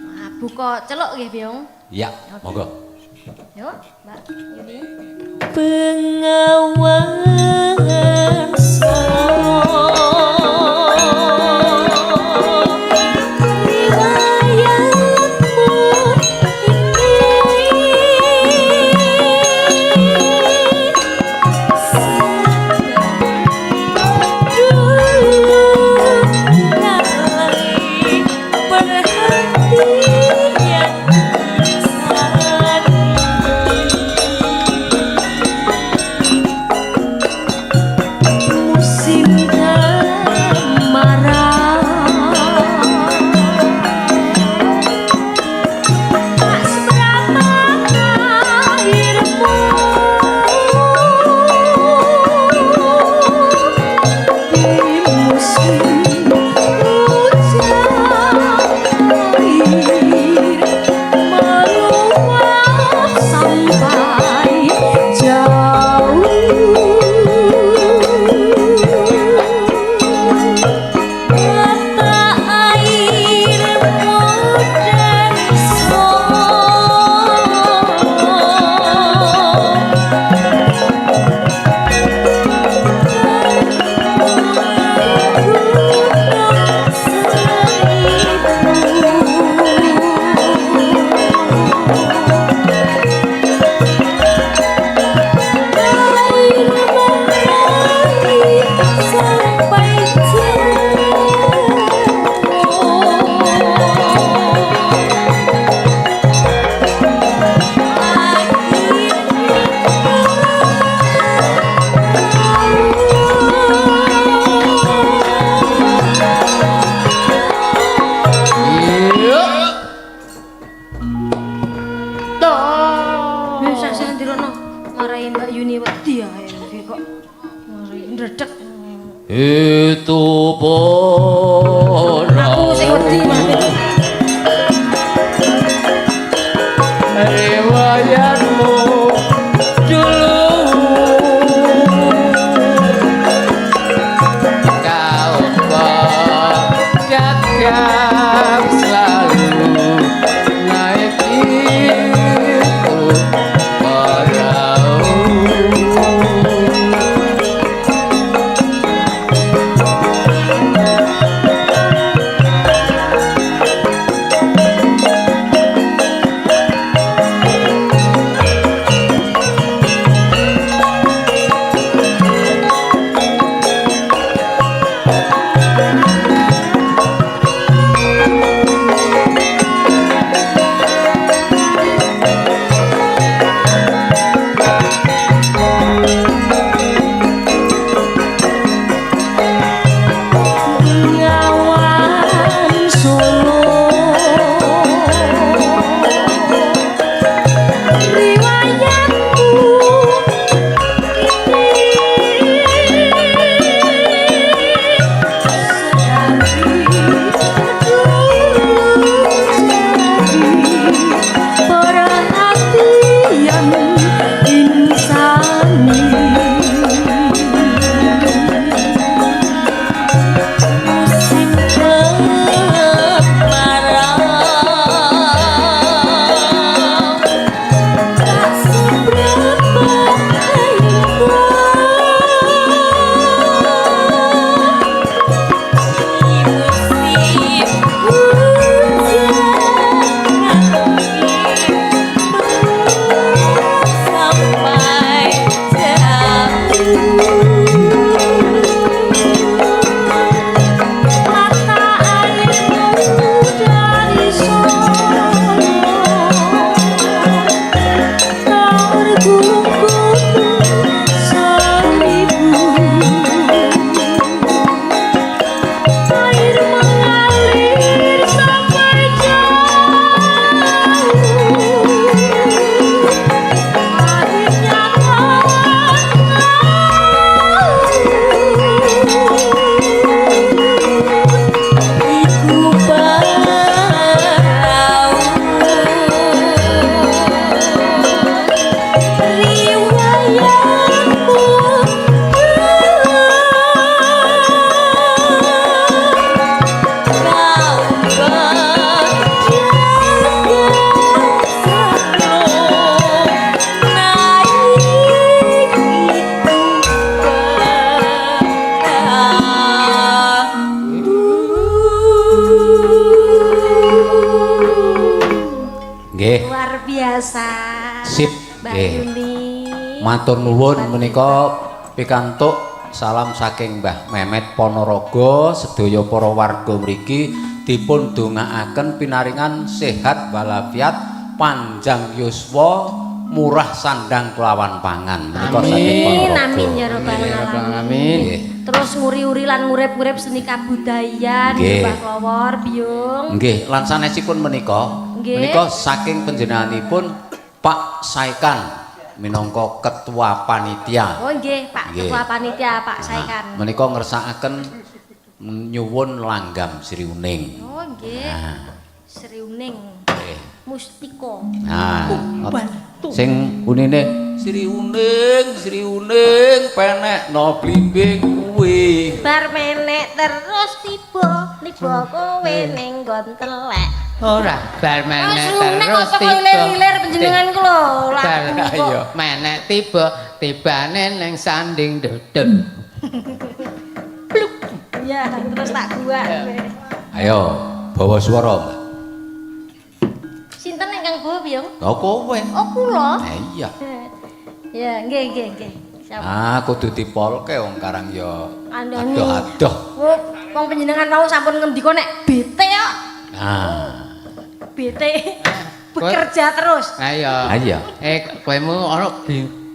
Nah, buka celuk nggih, Byong. Ya, monggo. Yuk, Mbak Yuni. Bengawan musim kemarau tak seberapa airmu di musim hujan air meluap sampai jauh. Mata airmu dan sampai Iya. Wis sak sing dirono marai Mbak Yuni wedi ae iki kok. Marai ndredeg. Itu pun Aku sing wedi malah. riwayatmu dulu kau pedagang selalu naik itu perahu. Yuni. Matur nuwun menika pikantuk salam saking Mbah Memet Ponorogo, sedaya para warga mriki dipun dongaaken pinaringan sehat walafiat, panjang yuswa, murah sandang kelawan pangan. Menika saking Amin Ponorogo. amin ya rabbal alamin. Amin. Nggih. Terus nguri-uri lan ngurip-ngurip seni kabudayan Nggih. Mbah Klowor, Biyung. Nggih, lan sanesipun menika, Nggih. menika saking panjenenganipun Pak Saikan minangka ketua panitia. Oh nggih, Pak Nggih. Ketua Panitia Pak Saikan. Menika ngersakaken nyuwun langgam Sri Uning. Oh nggih. Nah, Sri Uning nggih. Mustiko. Nah, sing unine Sri Uning, Sri Uning penekno blimbing kuwi. Bar menek terus tiba, tiba kowe ning nggon telek. Ora bar menek Sri Uning terus kok tiba. lilir-lilir panjenengan ku lho. Bar Lagu kok. Iya. menek tiba, tibane ning sanding dodol. Iya, terus tak gua. Ayo, bawa suara, Mbak. Sinten ingkang bawa, Biyung? Lah kowe. Oh, kula. Nah, iya. Ya, nggih nggih nggih. Siap. Ah, kudu dipolke wong karang ya. Kandhani. Adoh-adoh. Oh, wong panjenengan mau sampun ngendika nek bete kok. Nah, Bete. Bekerja terus. Ayo. Ah, iya. Kowe mu ana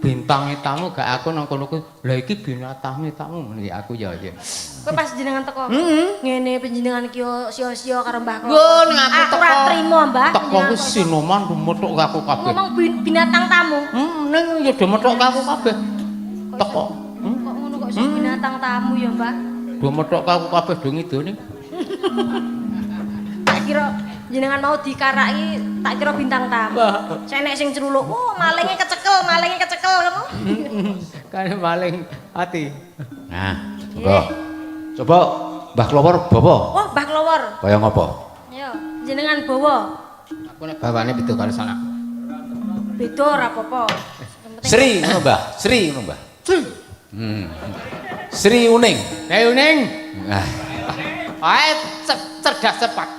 bintang tamu gak aku nang kono ku. Lah iki binatang tamu ngene aku ya ya. Kowe pas jenengan teko. Ngene panjenengan ki yo sia-sia karo Mbah Klo. Nggo ning aku Aku teko. ora trimo, Mbah. Teko ku Jenengan kok iso sinoman metuk aku kabeh. Ngomong binatang tamu. Ning ya do metuk aku kabeh. Teko. Kok ngono kok iso binatang tamu ya, Mbah? Do metuk aku kabeh do ngidone. Tak kira jenengan mau dikaraki, tak kira bintang tamu. Cenek sing celuluk, oh malingnya kecekel, malingnya kecekel ngono. Kan maling ati. Nah, coba. Coba Mbah Klowor bawa. Oh, Mbah Klowor. Kaya ngopo? Yo, jenengan bawa. Aku nek bawane beda karo sanak. Beda ora apa-apa. Yang penting- Sri ngono, Mbah. Sri ngono, Mbah. Sri Uning. Ayo Ning. Nah, Ae cerdas cepat.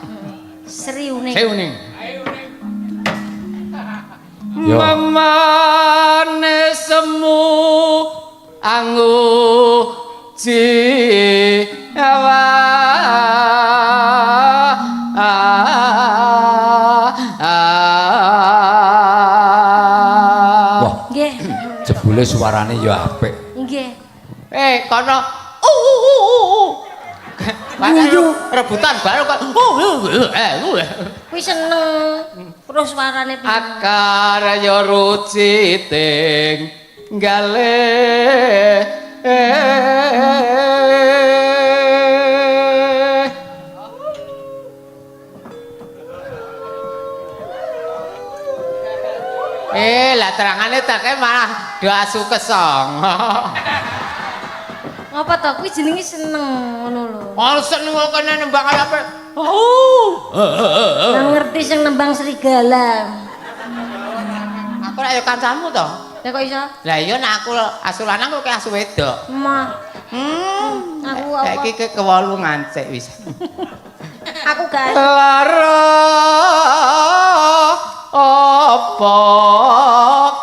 Sri Uning. Ayo Ning. Yo. Memane semu angu jiwa. Wah, Nggih. jebule suarane ya apik. Nggih. Kono rebutan baru kok. Kuwi seneng. Terus suarane piye? Akar ya ruciting gale. Lah terangane tak malah do asu kesong. Ngapa to? Kuwi jenenge seneng ngono lho. Oh, seneng kok kene nembang apa? Oh. Nang ngerti sing nembang serigala. Aku lak ya kancamu to. Lah kok iso? Lah iya nek aku asu lanang kok asu wedok. Mah. Aku apa? Saiki ke kewolu ngancik wis. Aku gak Lara apa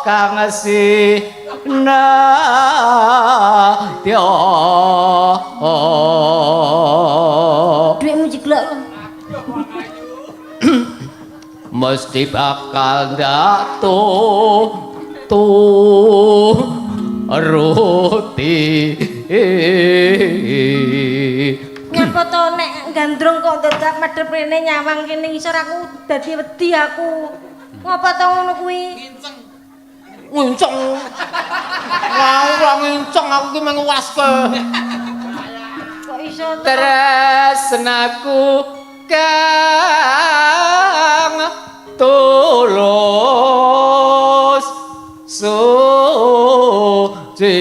kang sinadya. Dhuwitmu jiglek lho. Mesti bakal ndak turuti. Nyapa to nek gandrung kok dadak madhep rene nyawang kene ngisor aku dadi wedi aku. Ngapa to ngono kuwi? Nginceng. Wah, ora nginceng aku ki mung waske. Kok iso to? Tresnaku kang tulus suci.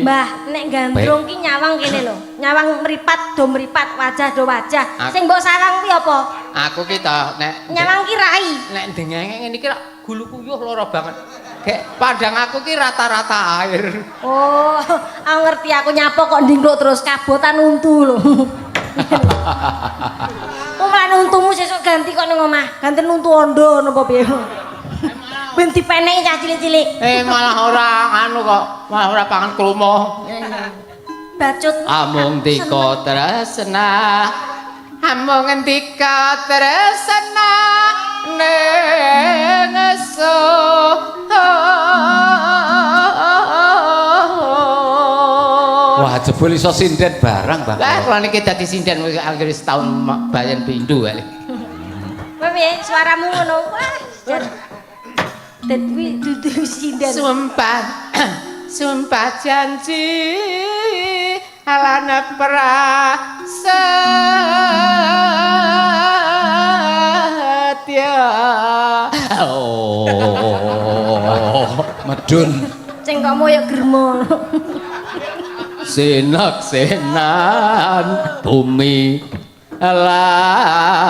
Mbah, nek gandrung ki nyawang kene lho. Nyawang mripat do mripat, wajah do wajah. Sing mbok sawang kuwi apa? Aku ki to nek Nyawang ki rai. nek ndengenge ngene iki rak guluku yuh lara banget. Gek pandang aku ki rata-rata air. Oh, aku ngerti aku nyapa kok ndingkluk terus kabotan untu lho. Umlan untumu sesuk ganti kok ning omah. Ganti untu ondo napa piye? Ben dipeneki cah cilik-cilik. Eh malah ora anu kok, malah ora pangan kromo. Bacut. Amung dika tresna. Amung ndika tresna ning Wah, jebul iso sinden barang, Bang. Lah kula niki dadi sinden wis anggere setahun bayan pindho wae. Kowe piye suaramu ngono? Wah, jan. Dadi dudu sinden. Sumpah sumpah janji alana prasetya. Oh. Medun. Cengkokmu ya germo. Sinak senan bumi langit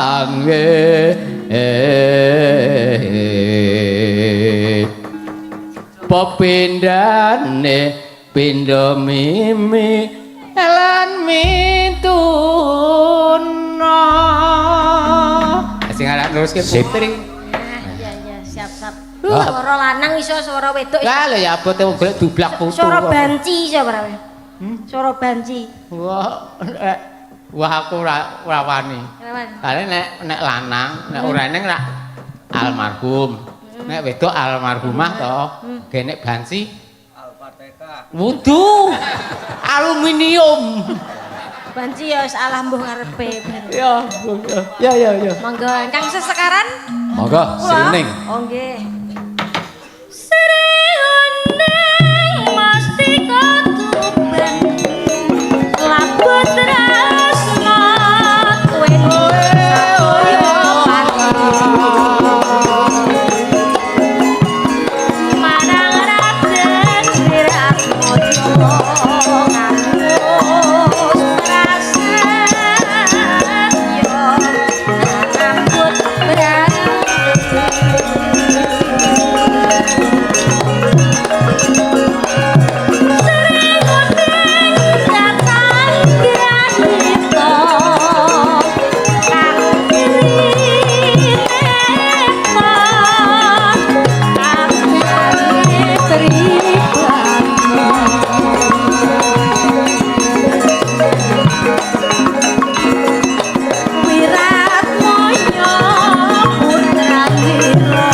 popindane pindha mimi lan mituna sing arep neruske putri. Iya iya, siap siap. Suara lanang iso, suara wedok iso. Lah lho ya abote wong golek dublak putu. Suara banci iso ora kowe? Suara banci. Wah, wah aku ora ora wani. Kale nek nek lanang, nek ora eneng rak almarhum. Nek wedok almarhumah to, genek banci Alfatihah. Wudu. Aluminium. Banci ya wis alah mbuh karepe. Ya, ya ya ya. Monggo ingkang sesekaran. Monggo, srining. Oh nggih. Srining mastika tuban labu tresna kowe saya pati marang Raden Wiratmojo ngangus prasetyo rambut Wiratmoyo putra Wiro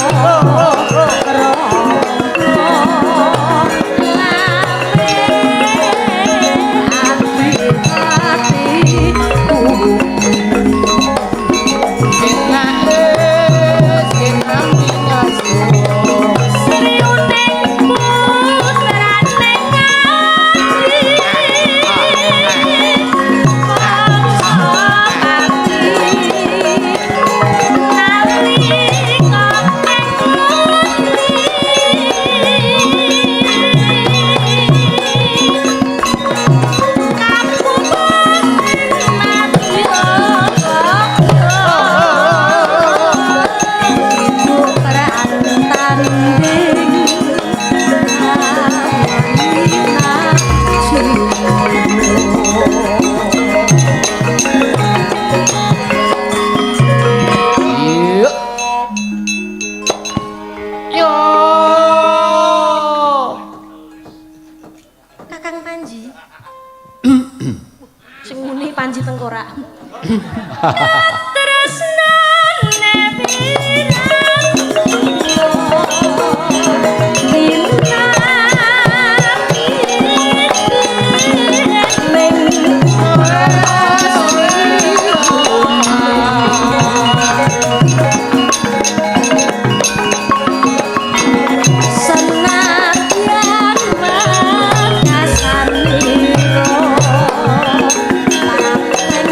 Yuk. Yo. Kakang Panji. Sing muni Panji Tengkorak. Tresnane pirang Senadyan mekasanira papen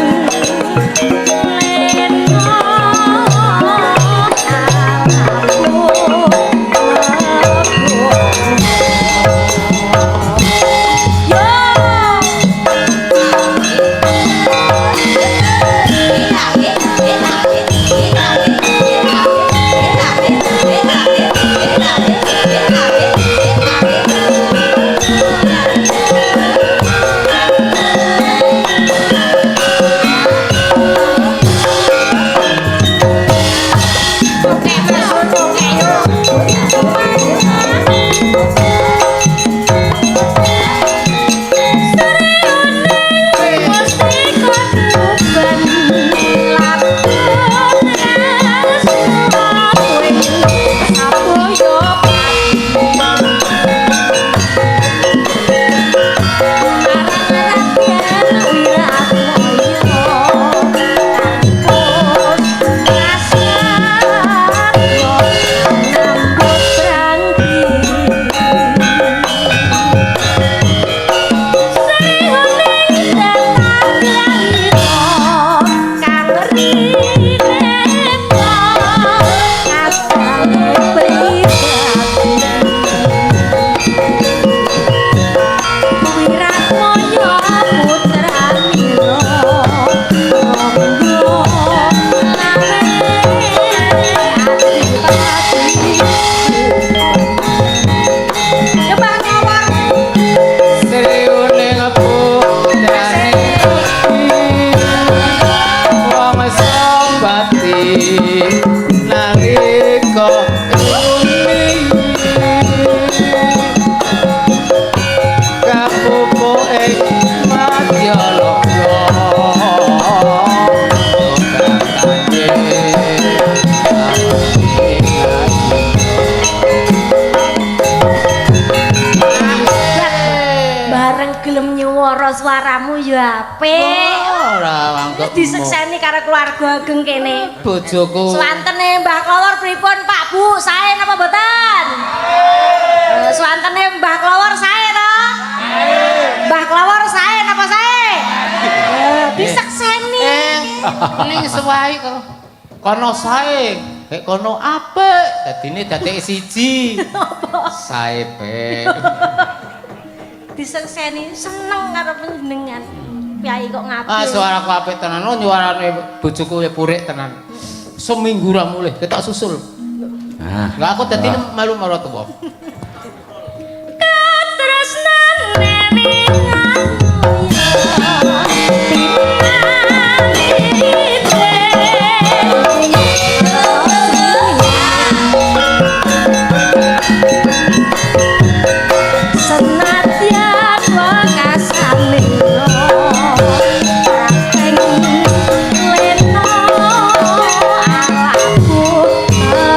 apik. Ora anggap. Disekseni karo keluarga ageng kene. Bojoku. Swantene Mbah Klowor pripun Pak Bu? Sae napa mboten? Swantene Mbah Klowor sae to? Mbah Klowor sae napa sae? Disekseni. Ning suwahi kok. Kono sae, nek kono apik, dadine dadek siji. Sae be. Disekseni seneng karo panjenengan. Piyai kok ngapik. Ah suaraku apik tenan, oh nyuarane bojoku ya purik tenan. Seminggu ra mulih, ketok susul. Nah, Lah aku dadi melu maratuwa. Katresnane Senadyan wekasanira Rateng lena alaku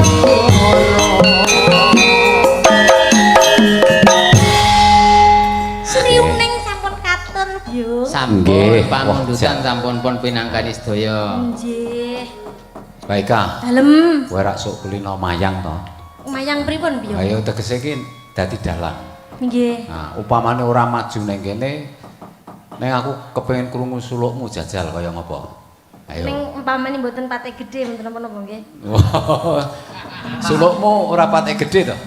tegoro. Sriuning sampun katur, Byung. Sampun Nggih, pamundutan wah, sampun pun pinangkani sedaya. Nggih. Mbak Ika, Dalem kowe rak sok kulino mayang to. mayang pripun, Byung? Ayo tegese iki dadi dalang. Nggih. Nah, upamane ora maju ning kene, ning aku kepengin krungu sulukmu jajal kaya ngopo. Ayo. Ning umpamane mboten pate gedhe mboten napa-napa nggih. Sulukmu ora patek gedhe to?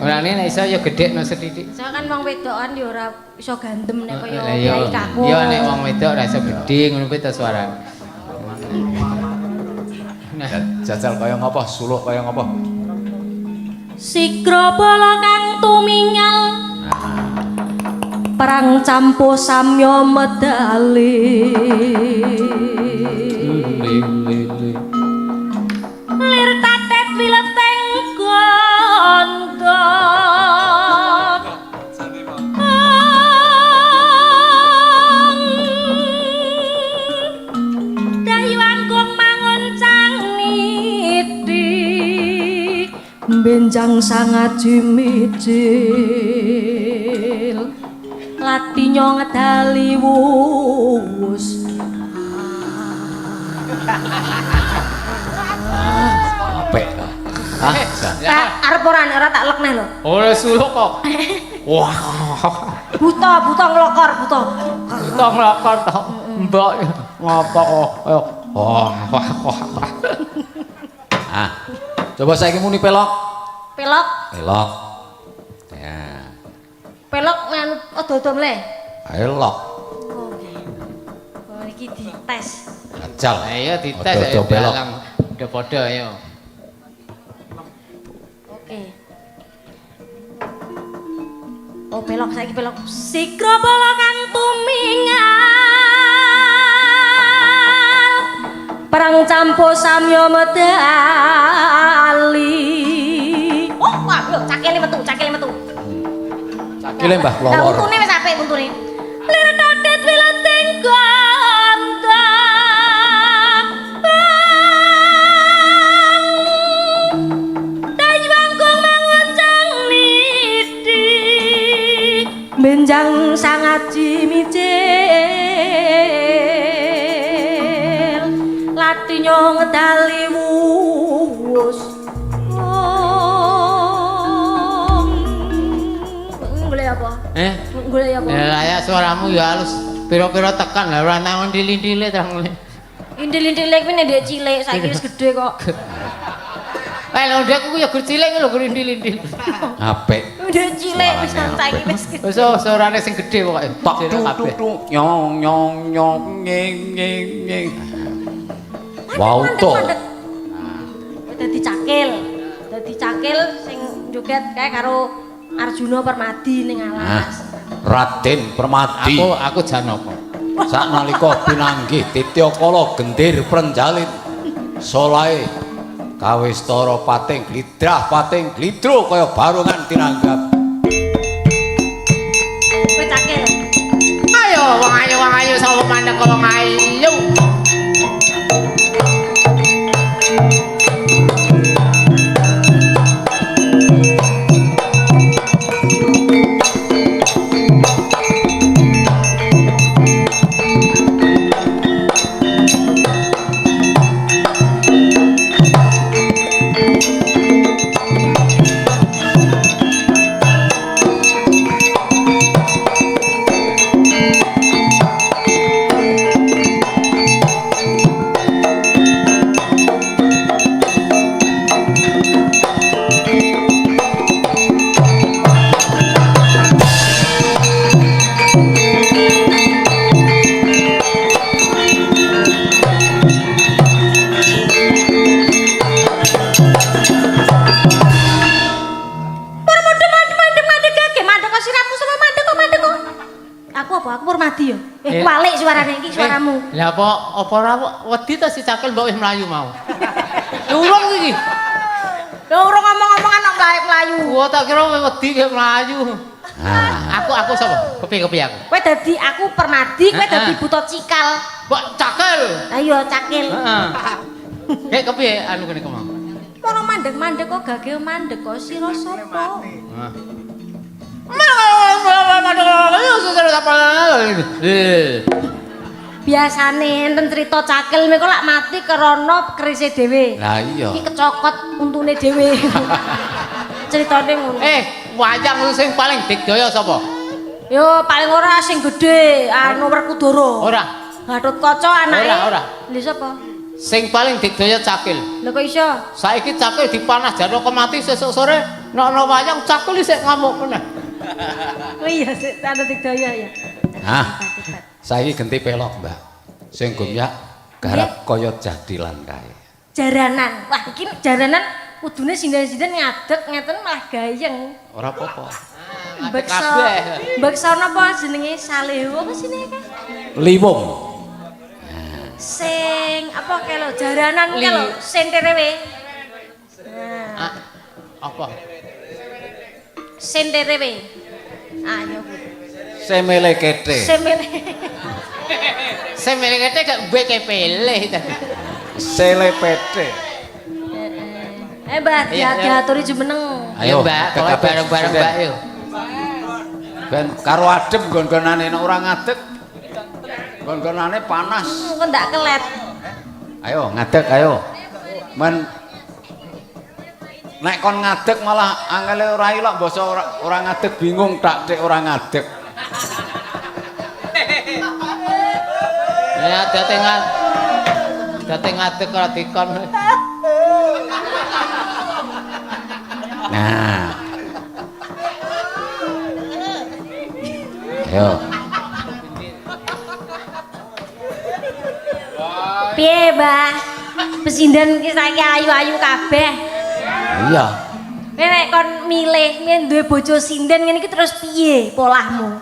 Ora nek iso ya gedhekno sethithik. Saya kan wong wedokan ya ora iso gandem nek kaya Lah iya. Kyai Kakung. Iya nek wong wedok ora iso gedhe ngono kuwi to suarane. Nah, Jajal kaya ngopo, suluk kaya ngopo. Sigra bala kang tumingal perang campo samya medali lir tatet wileteng gondok Dayu anggung mangun caniti benjang sangat jimicil latinyo ngedali wus. Apik to. Ah, jan. Tak arep ora nek ora tak lekne lho. Ora suluk kok. Wah. Buta, buta nglokor, buta. Buta nglokor to. Mbok ngopo kok. Ayo. Wah, wah, wah. Ah. Coba saiki muni pelok. Pelok, Pelok. Ya. pelok nganu odo-odo mleh. Ayo lok. Oke. Oh iki dites. Jajal. Ayo dites Odo-odo pelok. dalang. Udah padha ayo. Oke. Oh pelok saiki pelok. Sigra bala kang tumingal perang campo samya medali. Oh, wah, lho cakele metu, cakele metu. Cakile Mbah Lah Klowor. untune wis apik untune. Lir tatet wileteng gondok Dayu anggung mangun niti benjang sangat jimicil latinyo ngedali wus. Golek apa? Eh? Golek apa? Lah ya suaramu ya halus. Pira-pira tekan lah ora nang ndili-ndile terang. Indil-indile kuwi nek ndek cilik, saiki wis gedhe kok. Eh lho ndek ku ya gur cilik lho gur ndil-ndil. Apik. Ndek cilik wis Suarane saiki apik. wis gedhe. Wis oh, suarane sing gedhe pokoke. Tok Cilik tuk kabeh. tuk tuk nyong nyong nyong ngeng ngeng ngeng. Wow to. Dadi cakil. Dadi cakil sing joget kae karo Arjuna Permadi ning Nah, alas. Raden Permadi. Aku Janaka. Saknalika pinanggih Tityakala gendir prenjalin solahe kawistara pating glidrah pating glidro kaya barongan tinanggap. Kowe cakil. Ayo wong ayu wong ayu sapa maneka wong ayu. Permadi ya? Eh, kualik suarane iki suaramu. Lah apa apa ora wedi ta si Cakil mbok wis mlayu mau. Urung iki. Lho urung ngomong-ngomongan kok mlayu-mlayu. Gua tak kira wedi kayak mlayu. Nah, Aku sapa? Kepiye aku? Kowe dadi aku Permadi, kowe dadi Buta Cikal. Mbok Cakil. Ayo Cakil. Heeh. Kayak kepiye anu kene kemau? Ora mandek-mandek kok gage mandek kok sira sapa? Biasane enten cerita Cakil meko lak mati krana kerise dhewe. Lah iya. Iki kecokot untune dhewe. Ceritane ngono. Wayang sing paling digdaya sapa? Yo paling ora sing gedhe anu Werkudara. Ora. Gatotkaca anake. Ora, ora. Lha sapa? Sing paling digdaya Cakil. Lha kok iso? Saiki Cakil dipanah Janaka mati sesuk sore nek ana wayang Cakil isih ngamuk meneh. Oh iya sik anu digdaya ya. Nah, saiki genti pelok, Mbak. Sing gomyak garap kaya jadilan kae. Jaranan. Wah, iki jaranan kudune sinden-sinden ngadeg ngeten malah gayeng. Ora apa-apa. Beksa. Beksa napa jenenge Saleho apa sine kae? Liwung. Sing apa kae lho jaranan kae lho senterewe. Nah, Ah, apa? senterewe. Ayo. Semele kete. Semene. Sing melekete gak mbek kepele tadi. Selepete. Eh, Mbak, Iya, iya. diaturi jumeneng. Ayo, Mbak, pokoke bareng-bareng Mbak yo. Ben karo adem nggon-nggonane nek ora ngadeg. Nggon-nggonane panas. Kok ndak kelet. Ayo ngadeg ayo. Men nek kon ngadeg malah angele ora ilok basa ora ngadeg bingung tak tek ora ngadeg. Ya date ngadeg ora dikon. Nah. Ayo. Piye, Mbah? Pesinden iki saiki ayu-ayu kabeh. Iya. Kowe nek kon milih yen duwe bojo sinden ngene iki terus piye polahmu?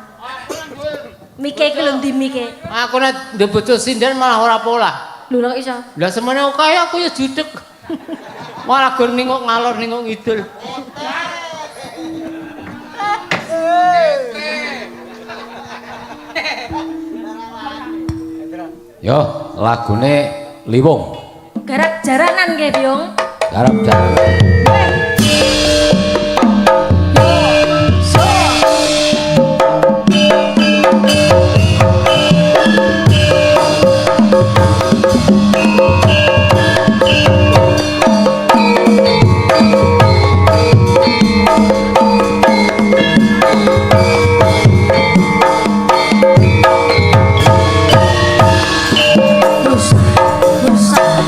Mike iki lho ndi mike? Aku nek duwe bojo sinden malah ora polah. Lho kok iso? Lah semene akeh aku ya judeg. Malah gur ningok ngalor ningok ngidul. Yo, lagune Liwung. Garap jaranan nggih, Byung. Garap jaranan. Rusak, rusak.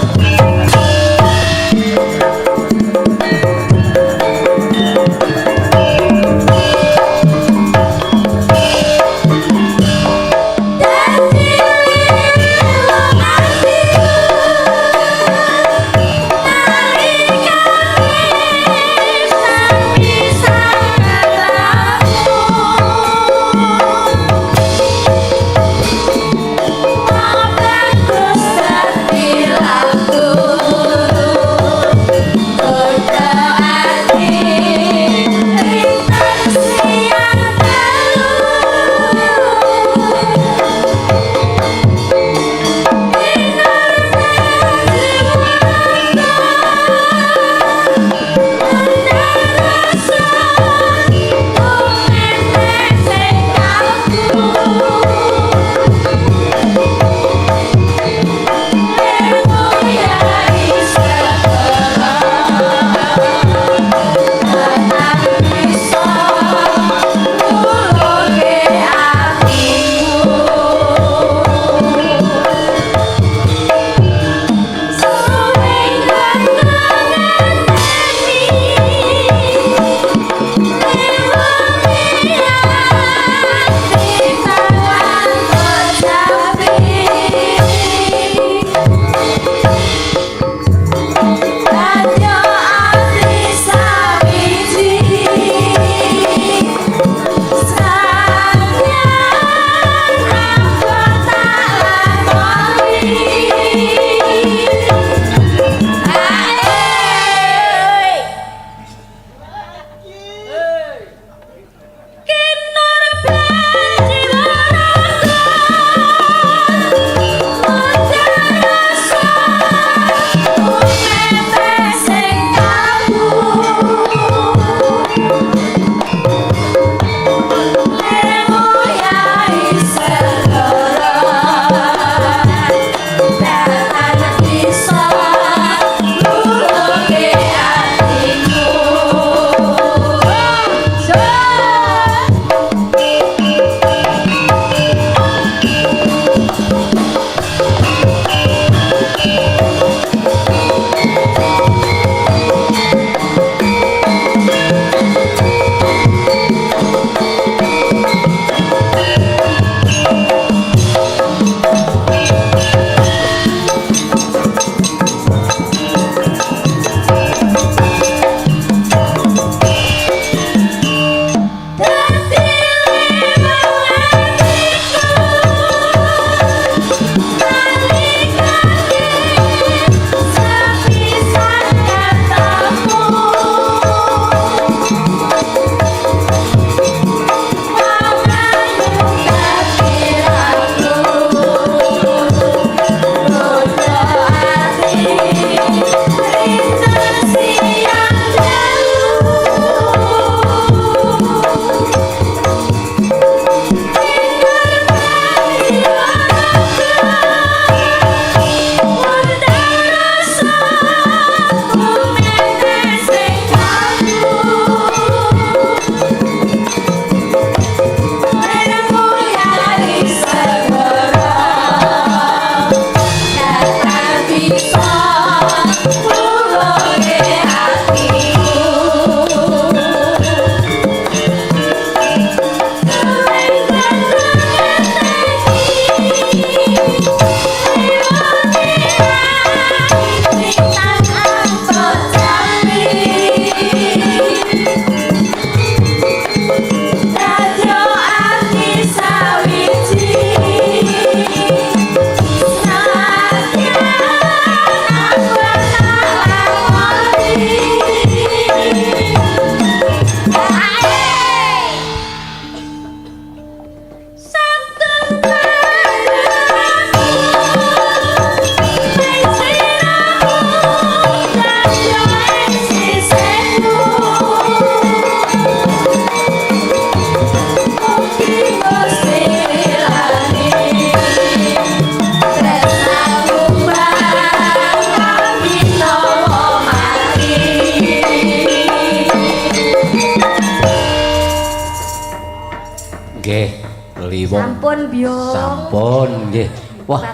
Nggih, Kliwong. Sampun, Byung. Sampun nggih. Wah,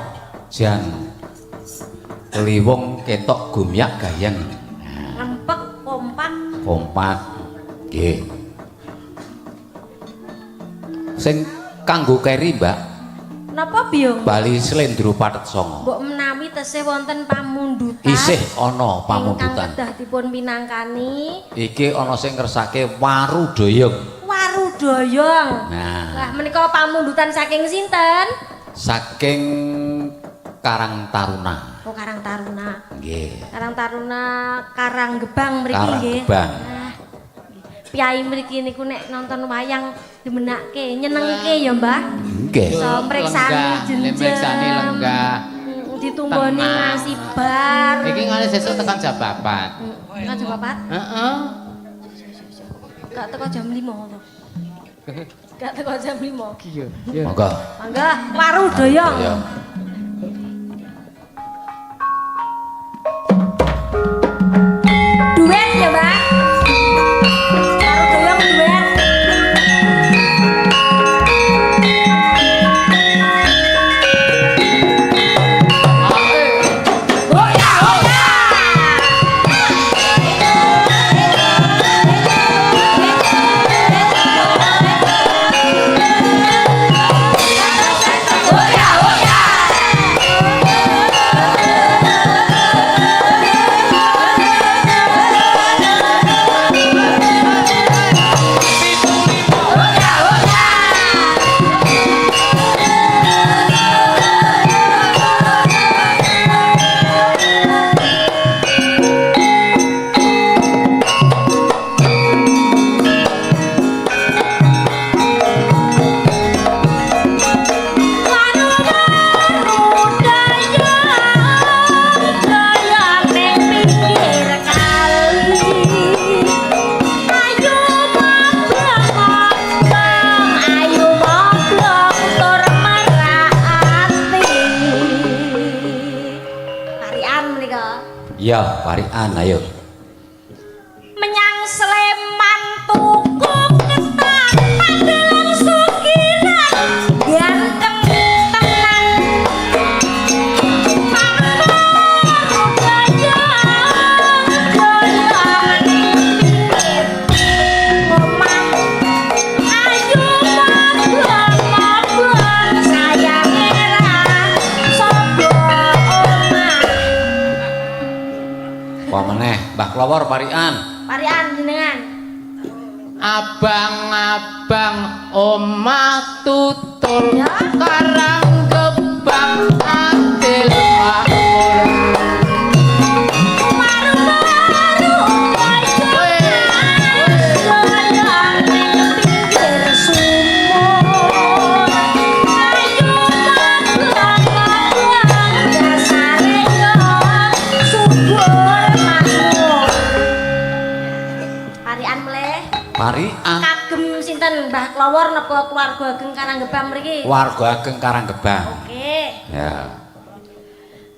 jan Kliwong ketok gumyak gayeng. Rempek kompak. Kompak. Nggih. Sing kanggo keri, Mbak, Napa, Byung? Bali Slendro Pathet Sanga. Mbok menawi tesih wonten pamundutan. Isih ana pamundutan. Ingkang kedah dipun pinangkani. Iki ana sing ngersake Warudoyong. Warudoyong. Nah. Wah, menika pamundutan saking sinten? Saking Karang Taruna. Oh, Karang Taruna. Nggih. Karang Taruna Karang Gebang mriki Karang nggih. Gebang. Nah, piyai mriki niku nek nonton wayang demenake, nyenengke ya, Mbah. Nggih. Iso mriksani jenjem. Mriksani lenggah. Ditumboni Tenang. ngasih bar. Iki ngene sesuk tekan jam 4. Tekan jam 4? Heeh. Gak teko jam 5 to. Gak teko jam 5. Iya. Monggo. Mangga Warudoyong. Doyong. Duet ya, Mbak. Warudoyong duet. Ya, parikan ayo. Menyang Sleman tuku ketan pandelan sukiran ganteng tenan Apa meneh, Mbah Klowor parikan. Parikan jenengan. Abang-abang omah tutul Ya. Karang Gebang adil makmur. Baru-baru goyang ning pinggir sumur. Ayo mabang-mabang dasare yo subur makmur. Parikan meleh Parikan. kagem sinten Mbah Klowor napa keluarga ageng Karang Gebang mriki? Warga ageng Karang Gebang. Oke. Ya.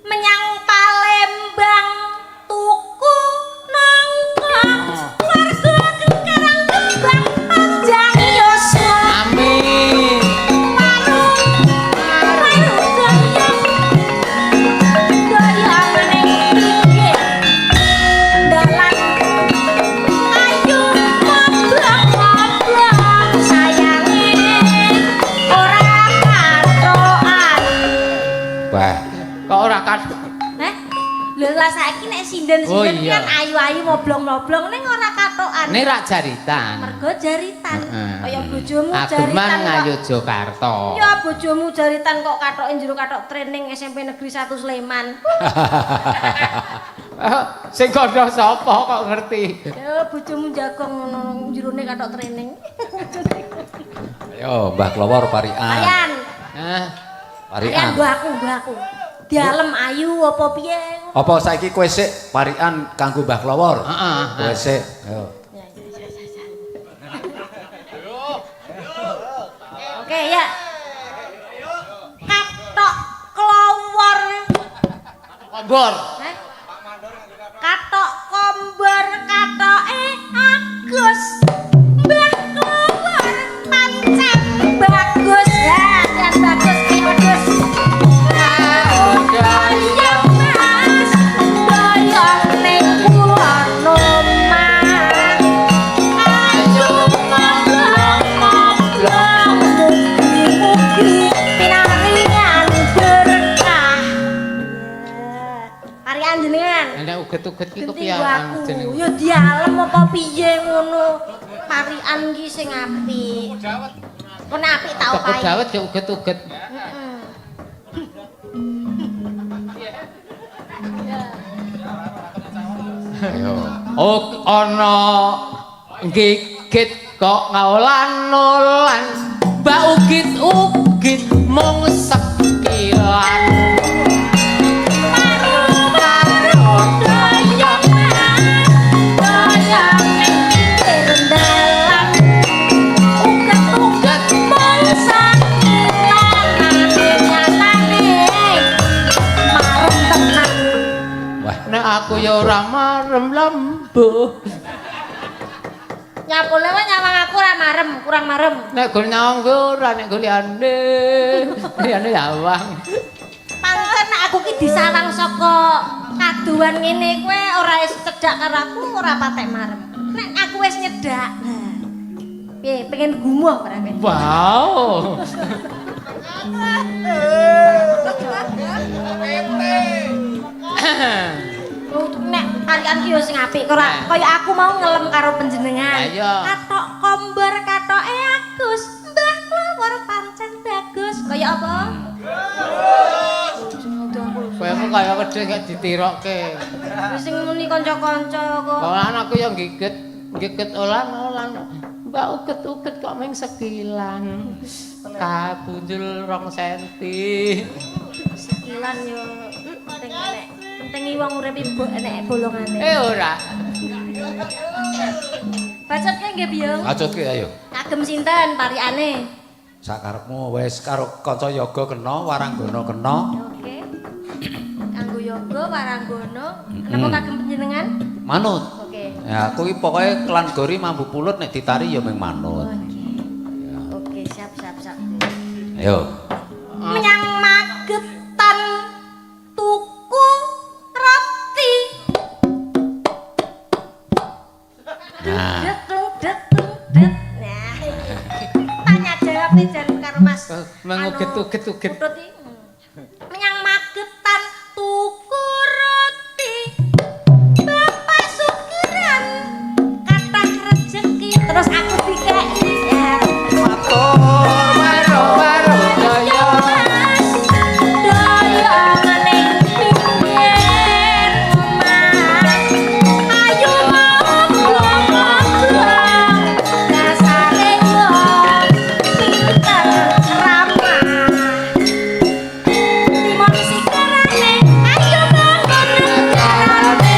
Menyang Palembang tuku nangka warga ageng Karang Gebang panjang yuswa. Amin. Waru waru doyong doyong ning pinggir dalan ayu mabang-mabang sayange ora katokan. Wah, Kok ora kathok? Heh? Lho lah saiki nek sinden-sinden Oh, iya. kan ayu-ayu moblong-moblong ning ora katokan. Ini rak jaritan. Mergo jaritan. Heeh. Kaya bojomu Ageman jaritan kok. Ngayogyakarta. Ya bojomu jaritan kok katoke jero katok training SMP Negeri 1 Sleman. Sing kandha sapa kok ngerti? Ya bojomu jagong ngono jerone katok training. Ayo Mbah Klowor parikan. Ayan, Hah? ayan Parikan. nggo aku. Dialem ayu apa piye? Apa saiki kowe sik parikan kanggo Mbah Klowor? Heeh. Kowe sik. Ayo. Ya. Oke ya. Katok klowor. Kombor. Heh? Katok kombor katoke Agus. Mbah klowor pancen uget-uget ki Genti kepiye aku. jenenge? Ya dialem apa piye ngono. Parikan ki sing apik. Kok nek apik tak Toko opahi. dawet ya uget-uget. Heeh. Ayo. Oh, ana gigit kok ngaolan-olan. Mbak ugit-ugit mung sekilan. Doyong doyong ning pinggir dalan. Uget-uget mung sakilan nyatane marem tenan. Wah, Nek aku ya ora marem lembuh. Nyapule wae nyawang aku ora marem, kurang marem. Nek gol nyawang kuwi ora nek gol liyane. Liyane nyawang. Pancen nek aku ki disawang saka kaduan ngene kowe ora wis cedhak karo aku ora patek marem. Nek aku wis nyedak. Nah. Piye pengen gumoh ora kowe? Wow. Nek tarikan ki yo sing apik ora kaya aku mau ngelem karo panjenengan. Kathok kombor kathoke Agus, Mbah Klawor pancen bagus. Kaya apa? Kowe kaya wedhus gak ditirokke. Wis sing muni kanca-kanca kok. Olan aku yang gigit, gigit olan-olan. Mbak uget-uget kok ming sekilan. Kabunjul 2 senti. Sekilan yo penting nek penting wong urip ibu nek bolongane. Eh ora. Bacotke nggih, Biyung. Bacotke ayo. Kagem sinten parikane? Sakarepmu wis karo kanca yoga kena, waranggana kena. Oke. Kanggo yoga waranggana, napa kagem panjenengan? Manut. Oke. Ya, aku iki pokoke klan gori mambu pulut nek ditari ya mung manut. Oke. Oke, siap siap siap. Ayo. Menyang Magetan tuku roti. Nah. Detung detung det. Nah. Tanya jawab jan karo Mas. Menguget-uget-uget. Putut iki. Menyang Magetan tuku roti. Bapak Sukiran kathah rejeki terus aku dikeki. Ya. Matur maro-maro daya. Mas, daya ning pinggir omah. Ayo ngobrol-ngobrol, dasare wong pinter ramah. Timon sikarane, ayo bangun negarane.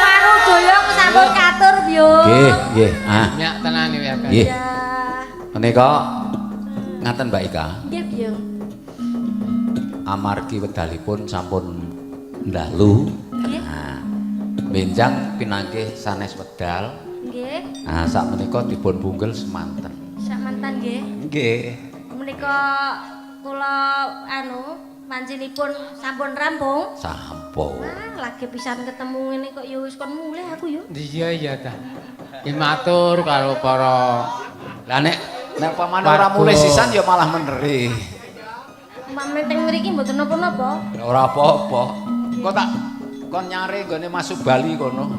Marudoyong sampun katur, Byung. Nggih, nggih. Ah, Nyak tenan iki ya. nggih. Ya. Menika ngaten Mbak Ika. Nggih, Byung. Amargi wedalipun sampun ndalu. Nggih. Nah, benjang pinanggih sanes wedal. Nggih. Nah, sakmenika dipun punggel semanten. Samantan nggih. Nggih. Menika kula anu pancinipun sampun rampung. Sampun. Wah, lagi pisan ketemu ngene kok ya wis kon mulih aku yo. Iya iya ta. Ki matur karo para Lah nek nek pamane ora mulih sisan ya malah meneri. Mame teng mriki mboten napa-napa. Ora apa-apa. Kok tak kon nyare nggone masuk Bali kono.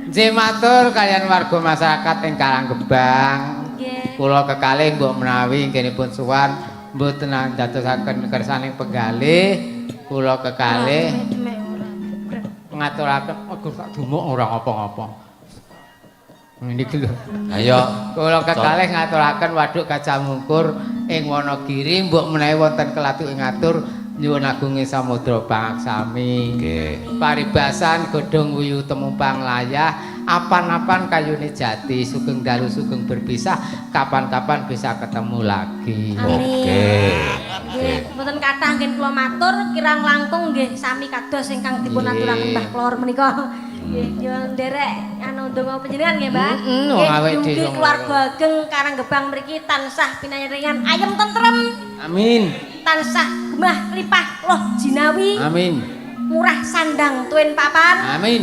Nggih matur kaliyan warga masyarakat ing Karanggebang. Nggih. Kula kekalih mbok menawi nggenipun suwan mboten ndadosaken kersaning penggalih. Kula kekalih Demek ora. ngaturaken aduh tak dumuk ora ngapa-ngapa. Niki lho. Ayo. Kula kekalih ngaturaken waduk Gajah Mungkur ing Wonogiri mbok menawi wonten kelatu ing atur nyuwun agunge samudra pangaksami. Nggih. Paribasan godhong wuyu temumpang layah, apan-apan kayune jati, sugeng dalu sugeng berpisah, kapan-kapan bisa ketemu lagi. Amin. Oke. Nggih, mboten kathah nggih kula matur, kirang langkung nggih sami kados ingkang dipun aturaken Mbah Klor menika. Nggih, yo nderek anu ndonga panjenengan nggih, Mbah. Heeh, Nggih, awake mugi dhewe keluarga ageng Karanggebang mriki tansah pinaringan ayem tentrem, Amin. tansah gemah lipah loh jinawi, Amin. murah sandang tuen papan. Amin.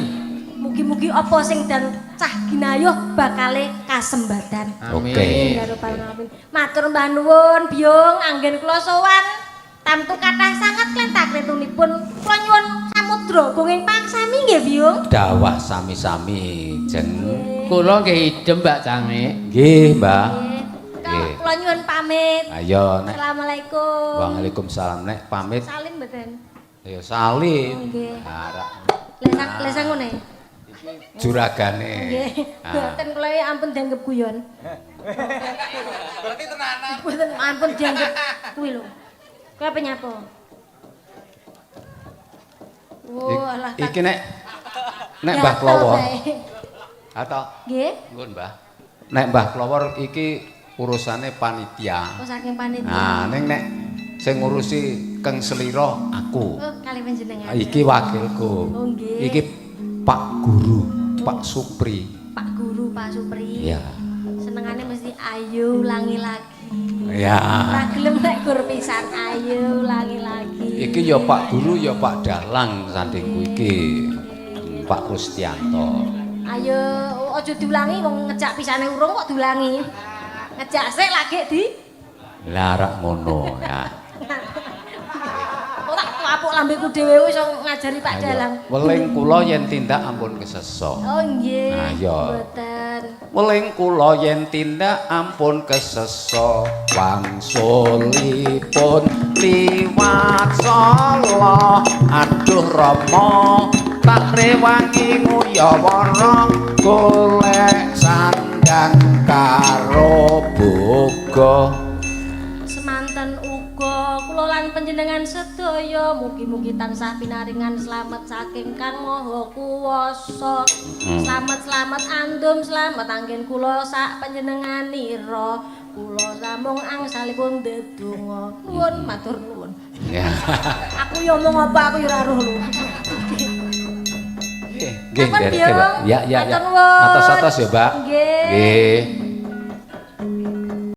Mugi-mugi apa sing dan cah ginayuh bakale kasembadan. Amin. Oke. Ya rabbal alamin. Matur mbah nuwun, Biyung, anggen kula sowan. Tamtu kathah sanget klentak-klentunipun. Kula nyuwun samudra gunging paksami nggih, Biyung. Dawah sami-sami, Jeng. Kula nggih idem Mbak Cangik. Nggih, Mbah. Nggih. Kula nyuwun pamit. Ayo nek Assalamualaikum. Waalaikumsalam nek pamit. Salim mboten? Ya salim. Nggih. Arak Lesang lesang ngene. Juragane. Nggih. Ah. Mboten kula ya ampun dianggep guyon. Berarti tenanan. Mboten ampun dianggep kuwi lho. Kowe apa nyapa? Oh, alah. Iki nek nek Mbah Klowor atau Nggih. Nggon, Mbah. Nek Mbah Klowor iki urusane panitia. Oh, saking panitia. Nah, ning nek sing ngurusi Keng Selira aku. Oh, kali panjenengan. Iki wakilku. Oh, nggih. Iki Pak Guru, Pak Supri. Pak Guru, Pak Supri. Iya. Senengane mesti ayo ulangi lagi. Iya. Ora gelem nek gur pisan ayo ulangi lagi. Iki ya Pak Guru ya Pak Dalang sandingku iki. Pak Rustianto. Ayo aja diulangi wong ngejak pisane urung kok diulangi. Ngejak sik lagi di Lah rak ngono ya. Kok tak apuk lambeku dhewe wis iso ngajari Pak Dalang. Weling kula yen tindak ampun kesesa. Oh nggih. Ayo. Mboten. Weling kula yen tindak ampun kesesa wangsulipun liwat Solo. Aduh Rama tak rewangi nguyawara golek sandang karo boga. Semanten uga kula lan panjenengan sedaya mugi-mugi tansah pinaringan slamet saking Kang Maha Kuwasa. Slamet-slamet andum slamet anggen kula sak panjenenganira. Kula namung angsalipun ndedonga. Nuwun matur nuwun. Ya. Aku yo omong apa aku yo ora roh lho. Nggih, Sampun, nggih, Mbak. Biyung. Ya, ya, ya. Matur nuwun. Atos-atos ya, Mbak. Nggih. Nggih.